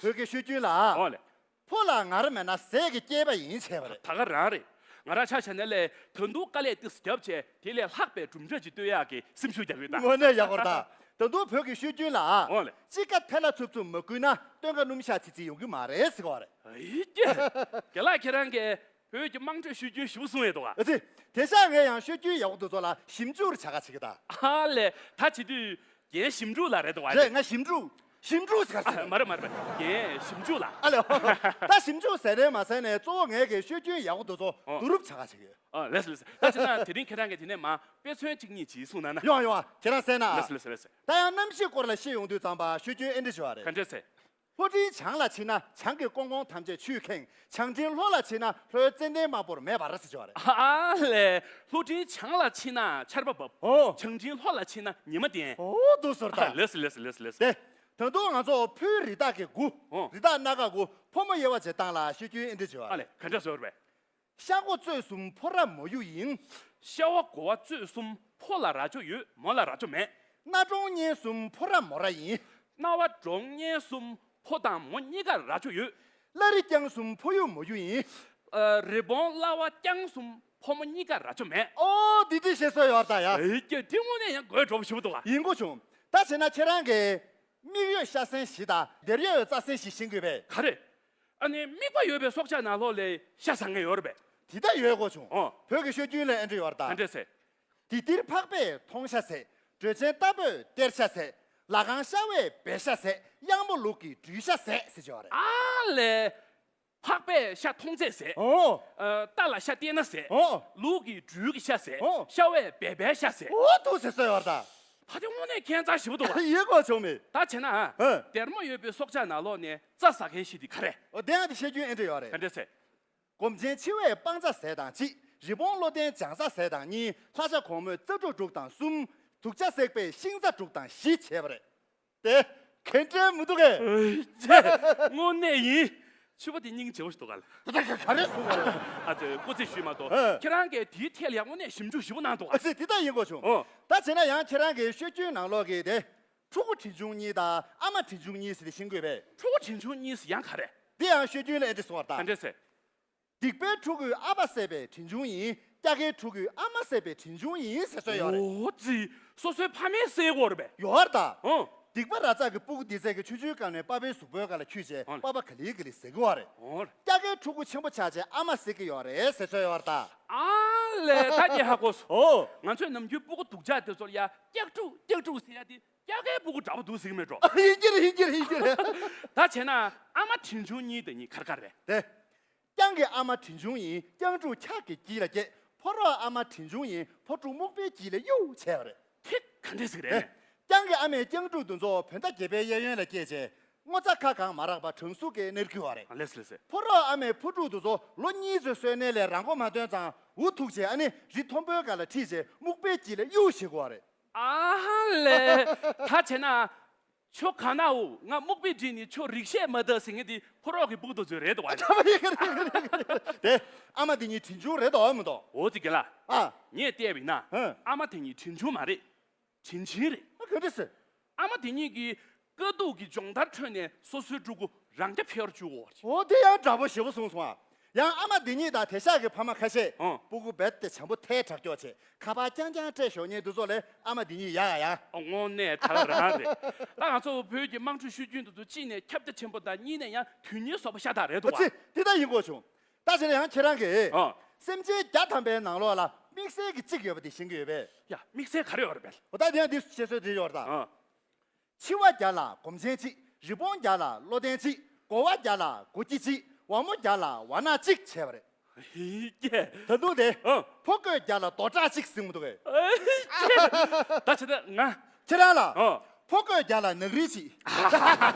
བོད་ཀྱི་ཤོད་རྒྱུན་ལ། ཨོ་ལེ། ཕོ་ལ་ངར་མེད་ན་ཟས་ཀྱི་སྐྱེས་པ་ཡིན་བྱས་པ་རེད། ད་ག་རང་རེད། ང་རང་ཆ་བཞག་ན་ལས་ད་དུང་དཀའ་ལས་ཏོག་ཙམ་བརྒྱབ་བྱས་དེ་ལས་ལྷག་པའི་གྲུབ་འབྲས་ཅིག་སྟོན་ཡག་གི་སེམས་ཤུགས་རྒྱག་གི་ཡོད་ད། དངོས་གནས་ཡག་པོ་རེད་ད། ད་དུང་བོད་ཀྱི་ཤོད་རྒྱུན་ལ། འོ་ལེ། དཔྱིད་ཀ་ཐལ་ལ་འཚུབ་འཚུབ་མ་བསྐུལ་ན་སྟོན་ཁ་སྣུམ་ཤག་ཚིལ་ཚིལ་ཡོང་གི་མ་རེད་ཟེར་གོ་རེད། ཨེ་ཀྱེ། རྒན་ལགས་ཁྱེད་རང་གིས་བོད་ཀྱི་དམངས་ཁྲོད་ཤོད་རྒྱུན་ཞིབ་སོང་ཡོད་འདུག་ག་ཨ་ཙི། དེ་ཤག་ངས་ཡང་ཤོད་རྒྱུན་ཡག་པོ་འདུག་ཚོ་ལ་ཞིབ་འཇུག་རེ་བྱ་ག་བྱེད་ཀྱི་ད། ཨ་ལེ། ད་བྱེད་དུས་རྒན་ཞིབ་འཇུག་ལགས་རེད་འདུག་ག་རེད། ང་ཞིབ་འཇུག་ཞིབ་འཇུག་ཟེར་ག་ཟེར། མ་རེད་མ་རེད་མ་རེད། རྒན་ཞིབ་འཇུག་ལགས། ཨ་ལེ། ད་ཞིབ་འཇུག་ཟེར་རེད་མ་ཟེར་ནས་གཙོ་བོ་ངས་གི་ཤོད་རྒྱུན་ཡག་པོ་འདུག་ཚོ་ཨོ། བསྡུ་རུབ་བྱ་ག་བྱེད་ཀྱི་ཡོད། ཨ་ལེ་སོ་ལེ་སོ། ད་བྱས་ན་དེ་རིང་ཁྱེད་རང་གིས་དེ་ནས་མ་དཔེ་མཚོན་གཅིག་གཉིས་ཅིག་གསུངས་གནང་ན། ཡོང་ཡོང་། ཁྱེད་རང་གསན་ན། ལེ་སོ་ལེ་སོ་ལེ་སོ། ད་ཡང་གནམ་གཤིས་སྐོར་ལ་བཤད་ཡོང་དུས་ཙམ་པ་ཤོད་རྒྱུན་ཨེ་འདྲ་ཞུ་བ་རེད། ག་འདྲས་ཟེར། ལྷོ་སྤྲིན་བྱང་ལ་ཕྱིན་ན་བྱང་གི་ཀོང་ཀོང་ཐམས་ཅད་ཆུས་ཁེངས། བྱང་སྤྲིན་ལྷོ་ལ་ཕྱིན་ན་ལྷོའི་ཙན་དན་དམར་པོར་མེ་འབར་ཟེར་ཞུ་བ་རེད། ཨ་ལས། ལྷོ་སྤྲིན་བྱང་ལ་ཕྱིན་ན་ཆར་པ་འབབ། ཨོ། བྱང་སྤྲིན་ལྷོ་ལ་ཕྱིན་ན་ཉི་མ་བསྟན། ཨོ་འདུག་ཟེར་ད། ལེ་སོ་ལེ་སོ་ལེ་སོ་ལེ་སོ། དེ། ད་དུང་ང་ཚོ་ཕོའི་རི་དྭགས་ཀྱི་དགུ། ཨོ། རི་དྭགས་སྣ་ཁ་དགུ་ཕོ་མོ་དབྱེ་བ་འབྱེད་སྟངས་ལ་ཤོད་རྒྱུན་ཨེ་འདྲ་ཞུ་བ་ཨ་རེད། ལས་ག་འདྲ་བཟོ་རེད་པས། ཤ་སྒོ་གཙོད་གསུམ་ཕོ་ར་མོ་ཡུ་ཡིན། ཤ་བ་སྒོ་བ་གཙོད་གསུམ་ཕོ་ལ་རྭ་ཅོ་ཡོད། མོ་ལ་རྭ་ཅོ་མེད། སྣ་གྲོང་གཉན་གསུམ་ཕོ་ར་མོ་ར་ཡིན། སྣ་བ་གྲོང་གཉན་གསུམ་ཕོ་དང་མོ་གཉིས་ཀར་རྭ་ཅོ་ཡོད། བླ་རི་རྐྱང་གསུམ་ཕོ་ཡུ་མོ་ཡུ་ཡིན། ཨ། རི་བོང་གླ་བ་རྐྱང་གསུམ་ཕོ་མོ་གཉིས་ཀར་རྭ་ཅོ་མེད། ཨོ་འདི་འདི་བཤད་སྲོལ་ཡོད་ད་ཡ། ཨེ་ཀྱེ་འདི་དངོས་གནས་ཡང་དགོད་བྲོ་པོ་ཞེ་པོ་འདུག་ག་ཡིན་གོ་བྱུང་། ད་བྱས་ན་ཁྱེད་རང་གིས་མིག་ཡོད་ཤ་ཟན་བཞི་དང་སྡེར་ཡོད་རྩྭ་ཟན་བཞི་ཤེས་ཀྱི་ཡོད་པས། ག་རེ། ཨ་ནི་མིག་པ་ཡོད་པའི་སྲོག་ཆགས་ནང་ལོགས་ལས་ཤ་ཟ་མཁན་ཡོད་རེད་པས། དེ་ད་ཡོད་གོ་བྱུང་། ཨོ། བོད་ཀྱི་ཤོད་རྒྱུན་ལ་ཨེ་འདྲ་ཡོད་རེད་ད། ག་འདྲས་ཟེར། དེ་ཏིར་ཕག་པས་མཐོང་ཤ་ཟད། འགྲོས་ཆེན་རྟ་ཕོས་སྟེར་ཤ་ཟད། ལ་ཁང་ཤ་བས་སྦལ་ཤ་ཟད། གཡང་མོ་ལུག་གིས་སྦྲུལ་ཤ་ཟད་ཟེར་ཅིག་ཡོད་རེད། ཨ་ལས། ཕག་པས་ཤ་མཐོང་ཚད་ཟད། ཨོ། ཨ། རྟ་ལ་ཤ་སྟེར་ན་ཟད། ཨོ། ལུག་གིས་སྦྲུལ་གྱི་ཤ་ཟད། ཨོ། ཤ་བས་སྦལ་པའི་ཤ་ཟད། ཨོ་འདུག་ཟེར་སྲོལ་ཡོད་རེད་ད། ད་དེ་དངོས་གནས་ཁྱད་མཚར་ཞེ་པོ་འདུག་ག་ཡིན་གོ་བྱུང་མེད། ད་བྱས་ན། ཨ། སྡེར་མོ་ཡོད་པའི་སྲོག་ཆགས་ནང་ལོགས་ནས་རྩྭ་ཟ་མཁན་ཞིག་དེ་ག་རེ། ཨོ་དེ་ཡང་དེ་བཤད་རྒྱུན་ཨེ་འདྲ་ཡོད་རེད། ག་འདྲས་ཟེར། སྒོམ་ཆེན་འཆི་བས་སྤང་རྩྭ་ཟས་དང་གཅིག་རི་བོང་བློ་ལྡན་ལྗང་ས་ཟས་དང་གཉིས། ལྷ་བྱ་གོང་མོས་རྩྭ་ཕྲུག་དྲུག་དང་གསུམ། དུག་ཆ་བསྲེགས་པས་ཤིང་རྩྭ་དྲུག་དང་བཞི་བྱས་པ་རེད། དེ་གན་ཏྲེ་མི་འདུག་གས། ཨེ་ཅེ། དངོས་གནས་ཡིན། ཕྱུ་པ་དེ་སྙིང་རྗེ་བོ་ཞིག་འདུག་ག་ལ། ད་ལྟ་ག་རེ་གསུང་བ་རེད། ཨ་ཙི་སྐུ་ཚེ་ཞུས་མ་གཏོགས། ཨ། ཁྱེད་རང་གིས་དེའི་ཐད་ལ་ཡང་དངོས་གནས་ཞིབ་འཇུག་ཞིབ་པོ་གནང་འདུག་ག་ཨ་ཙི་དེ་ལྟ་ཡིན་དགོས་བྱུང་། ཨོ། ད་བྱས་ན་ཡང་ཁྱེད་རང་གིས་ཤོད་རྒྱུན་ནང་ལོགས་ཀྱི་དེ། ཕྲུ་གུ་བྲིན་ཆུང་གཉིས་དང་ཨ་མ་བྲིན་ཆུང་གཉིས་ཟེར་དེ་ཤེས་དགོས་པས། ཕྲུ་གུ་བྲིན་ཆུང་གཉིས་ཟེར་ཡང་ག་རེ། དེ་ཡང་ཤོད་རྒྱུན་ལ་ཨེ་འདྲ་གསུང་བ་ད། ག་འདྲས་ཟེར། སྡིག་པའི་ཕྲུ་གུས་ཨ་ཕ་བསད་པའི་བྲིན་ཆུང་ཡིན། སྐྱ་ཀའི་ཕྲུ་གུས་ཨ་མ་བསད་པའི་བྲིན་ཆུང་ཡིན་ཟེར་སྲོལ་ཡོད་རེད། ཨོ་ཙི། སོ་སོའི་ཕ་མས་བསད་ཀྱི་ཡོད་རེད་པས། ཡོད་རེད་ད། ཨོ། སྡིག་པ་ར་ཙག་གི་སྤུ་གུ་འདི་ཚད་ཀྱི་ཆུང་ཆུང་སྐབས་ནས་པ་ཕའི་གཟུགས་པོའི་སྒང་ལ་འཁྱུད་བྱས། ཨོ། པ་ཕ་ག་ལེ་ག་ལེ་ཟ་གི་ཡོད་རེད། ཨོ། སྐྱ་ཀའི་ཕྲུ་གུ་ཆེན་པོ་ཆགས་བྱས་ཨ་མ་བསད་ཀྱི་ཡོད་རེད་ཟེར་སྲོལ་ཡོད་རེད་ད། ཨ་ལས་ད་ངས་ཧ་གོ་སོང་། ཨོ། ང་ཚོས་ནམ་རྒྱུན་སྤུ་གུ་སྡུག་ཅག་དེ་ཚོ་ལ་ཡ་སྐྱག་ཕྲུག་སྐྱག་ཕྲུག་ཟེར་ཡ་དེ་སྐྱ་ཀའི་སྤུ་གུ་འདྲ་པོ་འདུག་ཟེར་གྱི་མེད་འགྲོ། ཡིན་གྱི་རེད་ཡིན་གྱི་རེད་ཡིན་གྱི་རེད། ད་བྱས་ན་ཨ་མ་བྲིན་ཆུང་གཉིས་དེ་གཉིས་ག་རེ་ག་རེ་རེད། དེ། རྐྱང་གི་ཨ་མ་བྲིན་ཆུང་ཡིན། རྐྱང་ཕྲུག་ཁྲག་གི་དཀྱིལ་ལ་སྐྱེས། ཕོ་རོག་ཨ་མ་བྲིན་ཆུང་ཡིན། ཕོ་ཕྲུག་སྨུག་པའི་དཀྱིལ་ལ་གཡུག་བྱས་པ་རེད། ཁྱེད་ག་འདྲས་ཟེར་གི་རེད། རྐྱང་གི་ཨ་མས་རྐྱང་ཕྲུག་དེ་ཚོ་བོད་ཟླ་བརྒྱད་པའི་གཡས་གཡོན་ལ་སྐྱེས་རྗེས། སྔོ་ཚ་ཁ་གང་མ་རག་པར་གྲང་ཟུག་གིས་མནར་གྱི་ཡོད་རེད། ལེ་སི་ལེ་སི། ཕོ་རོག་ཨ་མས་ཕོ་ཕྲུག་དེ་ཚོ་ལོ་གཉིས་ཚོད་གསོས་ནས་ལས་རང་མགོ་མ་ཐོན་ཙང་འུ་ཐུག་བྱས། ཨ་ནི་རི་མཐོན་པོའི་སྒང་ལ་ཁྲིད་བྱས་སྨུག་པའི་དཀྱིལ་ལ་གཡུག་བྱེད་དགོས་པ་རེད། ཨ་ཧ་ལས། ད་བྱས་ན། ཁྱོད་ག་ན་འོ། ང་སྨུག་པའི་དཀྱིལ་ནས་ཁྱོད་རིག་ཤེས་མ་དག་ཟེར་མཁན་དེ་ཕོ་རོག་གི་སྤུ་གུ་དེ་ཚོ་རེད་དོ་བ། ཨ་ད་མ་ཡིན་ག་རེད་ག་རེད་ག་རེད། དེ་ཨ་མ་དེ་གཉིས་དྲིན་ཆུང་རེད་དོ་མི་དོ། འོ་དེ་རྒན་ལགས། ཨ། ངས་བལྟས་པ་ཡིན་ན། ཧུ། ཨ་མ་དེ་གཉིས་དྲིན་ཆུང་མ་རེད། དྲིན་ཆེན་རེད། ཨ་ག་འདྲ་ཟེར། ཨ་མ་དེ་གཉིས་ཀྱིས་དཀའ་སྡུག་གི་སྦྱོང་བརྡར་ཁྲོད་ནས་སོ་སོའི་ཕྲུ་གུ་རང་རྐྱ་འཕེར་བཅུག་གོ། འོ་དེ་ཡང་འདྲ་པོ་ཞེ་པོ་གསུངས་སོང་ཨ། ཡང་ཨ་མ་འདི་གཉིས་དང་དེ་ཤག་གི་ཕ་མ་ཁ་ཤས། ཨང་། སྤུ་གུ་རྦད་དེ་བྱམས་པོ་ཐལ་དྲགས་སྐྱོ་བྱས། ཁ་པར་རྐྱང་རྐྱང་སྤྲད་ཞོག་མཁན་དེ་ཚོ་ལས་ཨ་མ་འདི་གཉིས་ཡག་ཡ། ཨ་དངོས་གནས་དྲག་རང་རེད། ད་ང་ཚོ་བོད་ཀྱི་དམངས་ཁྲོད་ཤོད་རྒྱུན་དེ་ཚོ་གཅིག་ནས་ཁྱབ་རྒྱ་ཆེན་པོ་དང་གཉིས་ནས་ཡང་དོན་སྙིང་ཟབ་པོ་ཤ་སྟག་རེད་འདུག་བ། ཨ་ཙི། དེ་ལྟར་ཡིན་དགོས་བྱུང་། ད་བྱས་ན་ཡང་ཁྱེད་རང་གིས། ཨང་། སེམས་ཅན་བརྒྱ་ཐམ་པའི་ནང་ལོགས་ལ་དམིགས་བསལ་གྱི་གཅིག་ཡོད་པ་དེ་ཤེས་ཀྱི་ཡོད་པས། ཡ་དམིགས་བསལ་ག་རེ་ཡོད་རེད་པས། འོ་ད་དེ་ཡང་འདི་བཤད་སྲོལ་དེ་ཡོད་རེད་ད། ཨང་། འཆི་བ་བརྒྱ་ལ་སྒོམ་ཆེན་གཅིག་རི་བོང་བརྒྱ་ལ་བློ་ལྡན་གཅིག་སྒོ་བ་བརྒྱ་ལ་སྒོ་སྐྱེས་གཅིག་བ་མོ་བརྒྱ་ལ་བ་ནག་གཅིག་བྱས་པ་རེད། ཧི་ཀྱེ། ད་དུང་དེ། ཨང་། ཕོ་རྒོད་བརྒྱ་ལ་རྡོ་གྲགས་གཅིག་ཟེར་མི་འདུག་གས། ཧི་ཀྱེ། ད་བྱས་ན་ང་། ཁྱེད་རང་ལ། ཨང་། ཕོ་རྒོད་བརྒྱ་ལ་ནག་རིལ་གཅིག་ད་ག་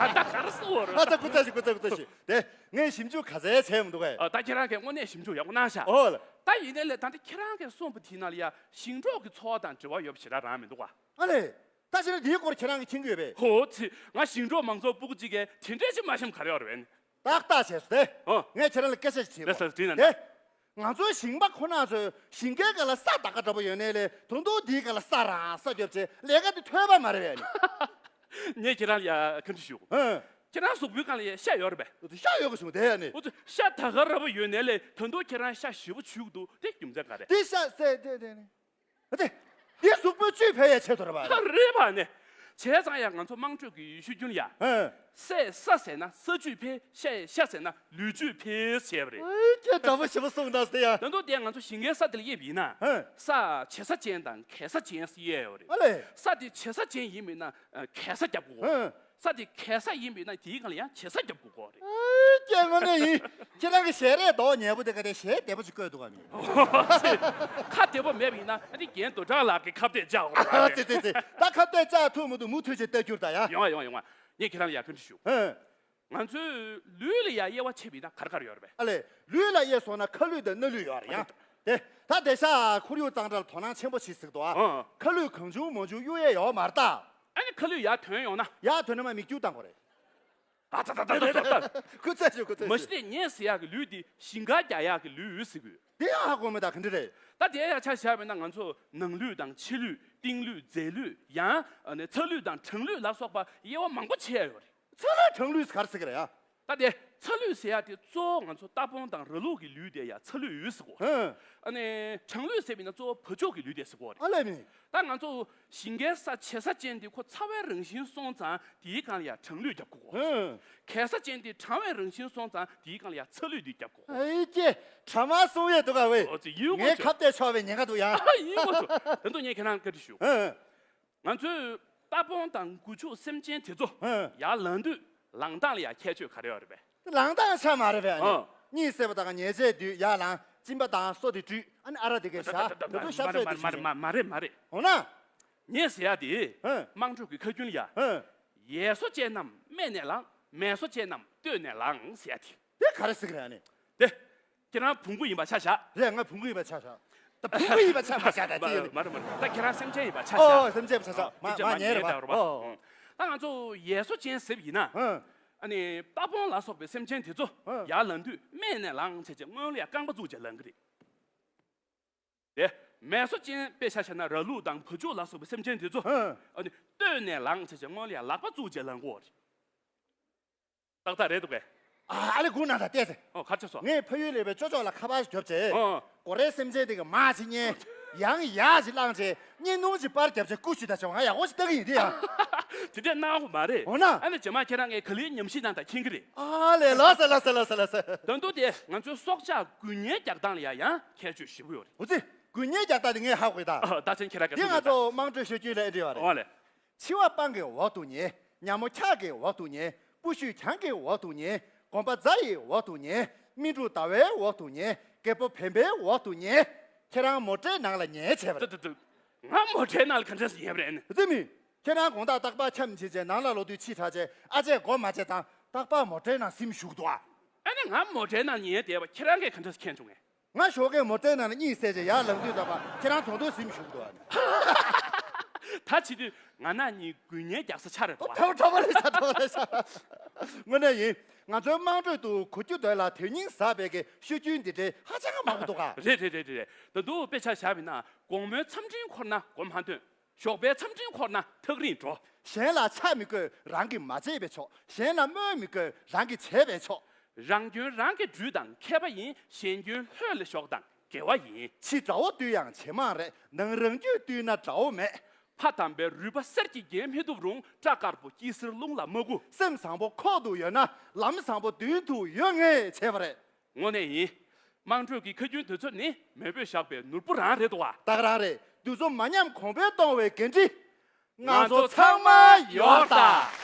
རེ་གསུང་བ་རེད། ཨ་ཙི་སྐུ་ཚེ་ཞིག་སྐུ་ཚེ་སྐུ་ཚེ་ཞིག་དེ་ངས་ཞིབ་འཇུག་ག་ཚད་བྱས་མི་འདུག་གས། ཨ་ད་ཁྱེད་རང་གིས་དངོས་གནས་ཞིབ་འཇུག་ཡག་པོ་གནང་ཤག་ཨོ་ལ། ད་ཡིན་ནའི་ལས་ད་ལྟ་ཁྱེད་རང་གིས་གསུངས་པ་དེའི་ནང་ལ་ཡ་ཞིང་འབྲོག་གི་འཚོ་བ་དང་འབྲེལ་བ་ཡོད་པ་ཞེ་དྲག་རང་མི་འདུག་ག་ཨ་ལས། ད་ཕྱིར་འདིའི་སྐོར་ཁྱེད་རང་གིས་མཁྱེན་གྱི་ཡོད་པས། ཧོ་ཙི། ང་ཞིང་འབྲོག་མང་ཚོགས་སྤུ་གུ་གཅིག་གིས་དེ་འདྲས་ཅིག་མ་ཤེས་ག་རེ་ཡོད་རེད་པས། ཏག་ཏག་བྱས་སོང་སྟེ། ཨོ། ངས་ཁྱེད་རང་ལ་སྐད་ཆ་ཞིག་དྲིས་པ། ལགས་སོ་དྲིས་གནང་དེ། ང་ཚོའི་ཞིང་པ་ཁོ་ན་ཚོས་ཞིང་ཁའི་སྒང་ལ་ས་ད་ག་འདྲ་པོ་ཡོད་ནའི་ལས་ད་དུང་འདིའི་སྒང་ལ་ས་རང་ས་རྒྱོབ་བྱས་ལས་ཀ་དེ་ཐོས་པ་མ་རེད་པས་ནི། ངས་ཁྱེད་རང་ལ་ཡ་བཀའ་འདྲི་ཞུ། ཨོ། ཁྱེད་རང་གཟུགས་པོའི་སྒང་ལ་ཡ་ཤ་ཡོད་རེད་པས། ཤ་ཡོད་གི་བྱུང་དེ་ཡ་ནི། འོ་ཙི་ཤ་ད་ག་འདྲ་པོ་ཡོད་ནའི་ལས་ད་དུང་ཁྱེད་རང་ཤ་ཞེ་པོ་འཇུ་གི་འདུག་དེ་རྒྱུ་མཚན་ག་རེ། དེ་ཤ་ཟེར་དེ་དེ་ནི། ཨ་ཙི། འདི་གཟུགས་པོའི་བཅུད་འཕེལ་ཡའི་ཆེད་དུ་རེད་པ། ཨ་རེད་པ་ནི། བྱས་ཙང་ཡང་ང་ཚོ་དམངས་ཁྲོད་ཀྱི་ཤོད་རྒྱུན་ལ་ཡ། ཧེ། སའི་ས་ཟེར་ན་ས་བཅུད་འཕེལ། ཤའི་ཤ་ཟེར་ན་ལུས་བཅུད་འཕེལ་ཟེར་བ་རེད། ཨེ་ཀྱེ་དྲང་པོ་ཞེ་པོ་གསུངས་ད་ཟེར་ཡ། ད་དུང་དེ་ང་ཚོ་ཞིང་ཁའི་ས་དེ་ལ་དབྱེ་བ་ཡིན་ན། ཧེ། ས་བྱེ་ས་ཅན་དང་གས་ས་ཅན་ཟེར་དབྱེ་ཡོད་རེད། ཨ་ལས། ས་དེ་བྱེ་ས་ཅན་ཡིན་པ་ཡིན་ན་ཨ་གས་ས་རྒྱབ་དགོས། ཧེ། ས་དེ་གས་ས་ཡིན་པ་ཡིན་ན་དེའི་སྒང་ལ་ཡང་བྱེ་ས་རྒྱབ་དགོས་ཀྱི་རེད། ཨེ་ཀྱེ་དངོས་གནས་ཡིན། ཁྱེད་རང་གི་ཞལ་རས་མདོག་ཉེས་པོ་དེ་ག་དེ་ཞལ་བདེ་པོ་ཅིག་བཀོད་འདུག་ག་མི། ཁ་བདེ་པོ་མེད་པ་ཡིན་ན་ཨ་ནི་རྒན་རྡོ་གྲགས་ལགས་ཀྱིས་ཁ་གཏད་བཅག་འོ་ར། ཙི་ཙི་ཙི། ད་ཁ་གཏད་བཅག་ཐུབ་མི་འདུག་མུ་མཐུད་ཅིག་ལྟ་རྒྱུར་ད་ཡ། ཡོང་བ་ཡོང་བ་ཡོང་བ། ངས་ཁྱེད་རང་ལ་ཡ་བཀའ་འདྲི་ཞུ། ཧེ། ང་ཚོའི་ལུས་ལ་ཡ་དབྱེ་བ་ཕྱེ་བ་ཡིན་ན་ག་རེ་ག་རེ་ཡོད་རེད་པས། ཨ་ལས། ལུས་ལ་དབྱེ་སོང་ན་ཁ་ལུས་དང་སྣ་ལུས་ཡོད་རེད་ཡ། ཨ་ལས། དེ་ད་དེ་ཤ་ཁོར་ཡུག་གཙང་སྦྲར་དོ་སྣང་ཆེན་པོ་བྱེད་ཟེར་འདུག་ཨ། ཨ། ཁ་ལུད་གང་བྱུང་མང་བྱུང་གཡུག་ཡས་ཡོད་མ་རེད་ད། ཨ་ནི་ཁ་ལུད་ཡར་ཐོན་ཡོང་ན། ཡར་ཐོན་ན་མ་མིག་ཆུ་བཏང་དགོས་རེད། ཨ་ད་ད་ད་ད་ད་ད། ཁུ་ཚ་ཞུ་ཁུ་ཚ་མ་ཞུ། གཞི་དེ་ངས་ཟེར་ཡག་གི་ལུད་དེ་ཞིང་ཁ་རྒྱག་ཡག་གི་ལུད་ཟེར་དགོས། དེ་ཡང་ཧ་གོ་མེད་ད་ག་འདྲ་རེད། ད་དེ་ཡང་ཆ་བཞག་པ་ཡིན་ན་ང་ཚོ་ནང་ལུད་དང་ཕྱི་ལུད། གཏིང་ལུད་རྫས་ལུད། ཡང་ཨ་ནི་ཚ་ལུད་དང་གྲང་ལུད་ལ་སོགས་པ་དབྱེ་བ་མང་པོ་ཕྱེ་ཡ་ཡོད་རེད། ཚ་ལུད་གྲང་ལུད་ག་རེ་ཟེར་གི་རེད་ཡ། ད་དེ་ཚ་ལུད་ཟེར་ཡ་དེ་གཙོ་བོ་ང་ཚོ་རྟ་བོང་དང་ར་ལུག་གི་ལུད་དེ་ཡ་ཚ་ལུད་ཟེར་གོ། ཧུམ། ཨ་ནི་གྲང་ལུད་ཟེར་བ་ཡིན་ན་གཙོ་བོ་བ་ཕྱུགས་ཀྱི་ལུད་དེ་ཟེར་གོ་རེད། ཨ་ལས་མི། ད་ང་ཚོ་ཞིང་ཁའི་ས་བྱེ་ས་ཅན་དེ་ཁོ་ཚ་བའི་རང་བཞིན་སོང་ཙང་དེའི་སྒང་ལ་ཡ་གྲང་ལུད་རྒྱབ་དགོས་གོ། ཧུམ། གས་ས་ཅན་དེ་གྲང་བའི་རང་བཞིན་སོང་ཙང་དེའི་སྒང་ལ་ཡ་ཚ་ལུད་དེ་རྒྱབ་དགོས་གོ། ཨེ་ཀྱེ། གྲ་མ་གསུང་ཡས་འདུག་ག་བས། ཨོ་ཙི་ཡིན་གོ་ངའི་ཁ་གཏད་ཆོག་པའི་ཉེན་ཁ་འདུག་ཡ། ཨ་ཡིན་གོ་ཚོ། ད་དུང་ངས་ཁྱེད་རང་བཀའ་འདྲི་ཞུ། ཧུམ། ང་ཚོས་རྟ་བོང་དང་སྒོ་ཕྱུགས་སེམས་ཅན་དེ་ཚོ་ཧུམ། ཡར་ལངས་དུས་ལངས་སྟངས་ལ་ཡ་ཁྱད་ཆོས་ག་རེ་ཡོད་རེད་པས། ལངས་སྟངས་ཆ་མ་རེད་པས་ཨ་ནི། ཨ། གཉིད་སད་པ་དང་ཉལ་བྱས་དུས་ཡར་ལངས། གཅིན་པ་དང་སོ་དེ་བཀྲུས། ཨ་ནི་ཨ་ར་དེ་གས་བཞག་ད་དུང་ཞབས་སོ་དེ་བཀྲུས། མ་རེད་མ་རེད་མ་རེད། འོ་ན། ངས་ཟེར་ཡ་དེ། ཧུམ། དམངས་ཁྲོད་ཀྱི་ཁ་རྒྱུན་ལ་ཡ། ཧུམ། ཡས་སོ་ཅན་རྣམས་སྨད་ནས་ལངས། མས་སོ་ཅན་རྣམས་སྟོད་ནས་ལངས་ཟེར་ཡ་དེ། དེ་ག་རེ་ཟེར་གི་རེད་ཨ་ནི། དེ། ཁྱེད་རང་བོང་བུ་ཡིན་པ་ཆ་བཞག་རེད། ང་བོང་བུ་ཡིན་པ་ཆ་བཞག་ད་བོང་བུ་ཡིན་པ་ཆ་མ་བཞག་ད་ཅི་ཡོད་ནི། མ་རེད་མ་རེད། ད་ཁྱེད་རང་སེམས་ཅན་ཡིན་པ་ཆ་བཞག་ཨོ་སེམས་ཅན་ཆ་བཞག་མ་མ་ཉེ་རེད་པ་རེད་པ། ཨོ། ད་ང་ཚོ་ཡས་སོ་ཅན་ཟེར་བ་ཡིན་ན། ཨ་ནི་རྟ་བོང་ལ་སོགས་པའི་སེམས་ཅན་དེ་ཚོ་ཡར་ལངས་དུས་སྨད་ནས་ལངས་བྱས་བྱས་སྔོན་ལ་ཡ་རྐང་པ་བཙུགས་བྱས་ལངས་གི་རེད། དེ། མས་སོ་ཅན་དཔེ་ཆ་བཞག་ན་ར་ལུག་དང་བ་ཕྱུགས་ལ་སོགས་པའི་སེམས་ཅན་དེ་ཚོ། ཨ་ནི་སྟོད་ནས་ལངས་བྱས་བྱས་སྔོན་ལ་ཡ་ལག་པ་བཙུགས་བྱས་ལངས་གོ་རེད། ཏག་ཏག་རེད་འདུག་གས། ཨ་ཨ་ལེ་སྒུག་གནང་དང་བལྟས་ཚེ། ཨོ་གར་ཆགས་སོ། ངས་ཕ་ཡུལ་ལས་པའི་ཅོ་ཅོག་ལ་ཁ་པར་ཞིག་རྒྱོབ་བྱས། ཨོ། སྒོ་རའི་སེམས་ཅན་དེ་གི་མར་ཅིག་ཉན། ཡང་ཡར་ཅིག་བླངས་བྱས་བརྙན་ཐུང་ཅིག་པར་བརྒྱབ་བྱས་སྐུ་ཞིག་ད་བྱས་ང་ཡག་པོ་ཞིག་ལྟ་གི་ཡིན་དེ་ཡང་། དེ་འདྲས་གནང་དགོས་མ་རེད། འོ་ན། ཨ་ནི་རྗེས་མ་ཁྱེད་རང་ངའི་ག་ལེར་ཉམས་ཞིབ་གནང་དང་མཁྱེན་གི་རེད། ཨ་ལེ་ལགས་སེ་ལགས་སེ་ལགས་སེ་ལགས་སེ། ད་དུང་དེ་ང་ཚོའི་སྲོག་ཆགས་འགུལ་ཉེན་རྒྱག་སྟངས་ལ་ཡ་ཡང་ཁྱད་ཆོས་ཞེ་པོ་ཡོད་རེད། འོ་ཙི། འགུལ་ཉེན་རྒྱག་སྟངས་དེ་ངས་ཧ་གོ་ཡི་ད། ཨ་ད་ཆེན་ཁྱེད་རང་ག་དེ་ང་ཚོ་དམངས་ཁྲོད་ཤོད་རྒྱུན་ལ་ཨེ་འདྲི་བ་རེད། ཨོ་ལེ། འཆི་བ་སྤང་གི་འོག་ཏུ་ཉལ། ཉ་མོ་འཁྱག་གི་འོག་ཏུ་ཉལ། སྤུ་ཤུད་གྱང་གི་འོག་ཏུ་ཉལ། གོམ་པ་རྫ་ཡི་འོག་ཏུ་ཉལ། སྨིན་དྲུག་ཟླ་བའི་འོག་ཏུ་ཉལ། རྒད་པོ་བེམ་པོའི་འོག་ཏུ་ཉལ། ཁྱེད་རང་མོ་ཊའི་ནང་ལ་ཉལ་བྱས་པ་རེད། ཏུ་ཏུ་ཏུ། ང་མོ་ཊའི་ནང་ལ་ག་འདྲས་སེ་ཉལ་བ་རེད་ཨ་ནི། དེ་མིན། ཁྱེད་རང་དགོང་དག་རྟག་པར་འཁྱམས་བྱས་བྱས་ནང་ལ་ལོག་དུས་ཕྱི་དྲགས་བྱས་ཨ་ཅེ་སྒོ་མ་ཕྱེ་ཙང་རྟག་པར་མོ་ཊའི་ནང་སིམ་བཞུགས་འདུག་ཨ། ཨ་ནི་ང་མོ་ཊའི་ནང་ཉལ་བསྡད་པ་ཁྱེད་རང་གིས་ག་འདྲས་སེ་མཁྱེན་བྱུང་ངས། ང་ཞོགས་ཀས་མོ་ཊའི་ནང་ལ་གཉིད་སད་བྱས་ཡར་ལངས་དུས་ཙམ་པ་ཁྱེད་རང་དོང་དུ་སིམ་བཞུགས་འདུག་ཨ་ནི། ད་བྱེད་དུས་ང་ན་ནི་འགུལ་ཉེན་རྒྱག་ས་ཆགས་རེད་དོ། ཁྲོ་ཁྲོ་བ་རེད་ཤག་ཁྲོ་བ་རེད་ཤག་དངོས་གནས་ཡིན། ང་ཚོའི་དམངས་ཁྲོད་དུ་གོ་རྒྱུ་འདོད་ལ་དོན་སྙིང་ཟབ་པའི་གི་ཤོད་རྒྱུན་འདི་འདྲའི་ཧ་ཅང་མང་པོ་འདུག་ག་རེད་རེད་རེད་རེད། ད་དུང་དཔེ་ཆ་བཞག་པ་ཡིན་ན་དགོང་མོའི་མཚམས་སྤྲིན་འཁོར་ན་སྒོ་མ་འདོན། ཞོགས་པའི་མཚམས་སྤྲིན་འཁོར་ན་ཐག་རིང་འགྲོ། གཞན་ལ་ཆ་མི་དགོས་རང་གིས་མ་བྱས་པས་ཆོག་གཞན་ལ་སྨོད་མི་དགོས་རང་གིས་བྱས་པས་ཆོག་རང་སྐྱོན་རང་གིས་བསྒྲུབས་དང་མཁས་པ་ཡིན། གཞན་སྐྱོན་ལྷོད་ལ་ཞོག་དང་དགེ་བ་ཡིན། ཕྱི་དགྲ་བོ་བཏུལ་ཡང་ཇེ་མང་རེད། ནང་རང་རྒྱུད་བཏུལ་ན་དགྲ་བོ་མེད། ཕ་དམ་པའི་རུས་པ་གསེར་གྱིས་བརྒྱན་མི་ཐུབ་རུང་། སྐྲ་དཀར་པོ་སྐྱི་སེར་རླུང་ལ་མ་རྒུ། སེམས་བཟང་པོ་ཁོག་ཏུ་ཡོད་ན་ལམ་བཟང་པོ་མདུན་དུ་ཡོད་ངེས་བྱས་པ་རེད། དངོས་གནས་ཡིན། དམངས་ཁྲོད་ཀྱི་ཁ་རྒྱུན་དེ་ཚོ་ནི་མེས་པོས་བཞག་པའི་ནོར་བུ་རང་རེད་དོ། ད་ག་རང་རེད། དུས་ཚོད་མ་ཉམས་གོང་འཕེལ་གཏོང་བའི་འགན་འཁྲི། ང་ཚོ་ཚང་མ་ཡོད་ད།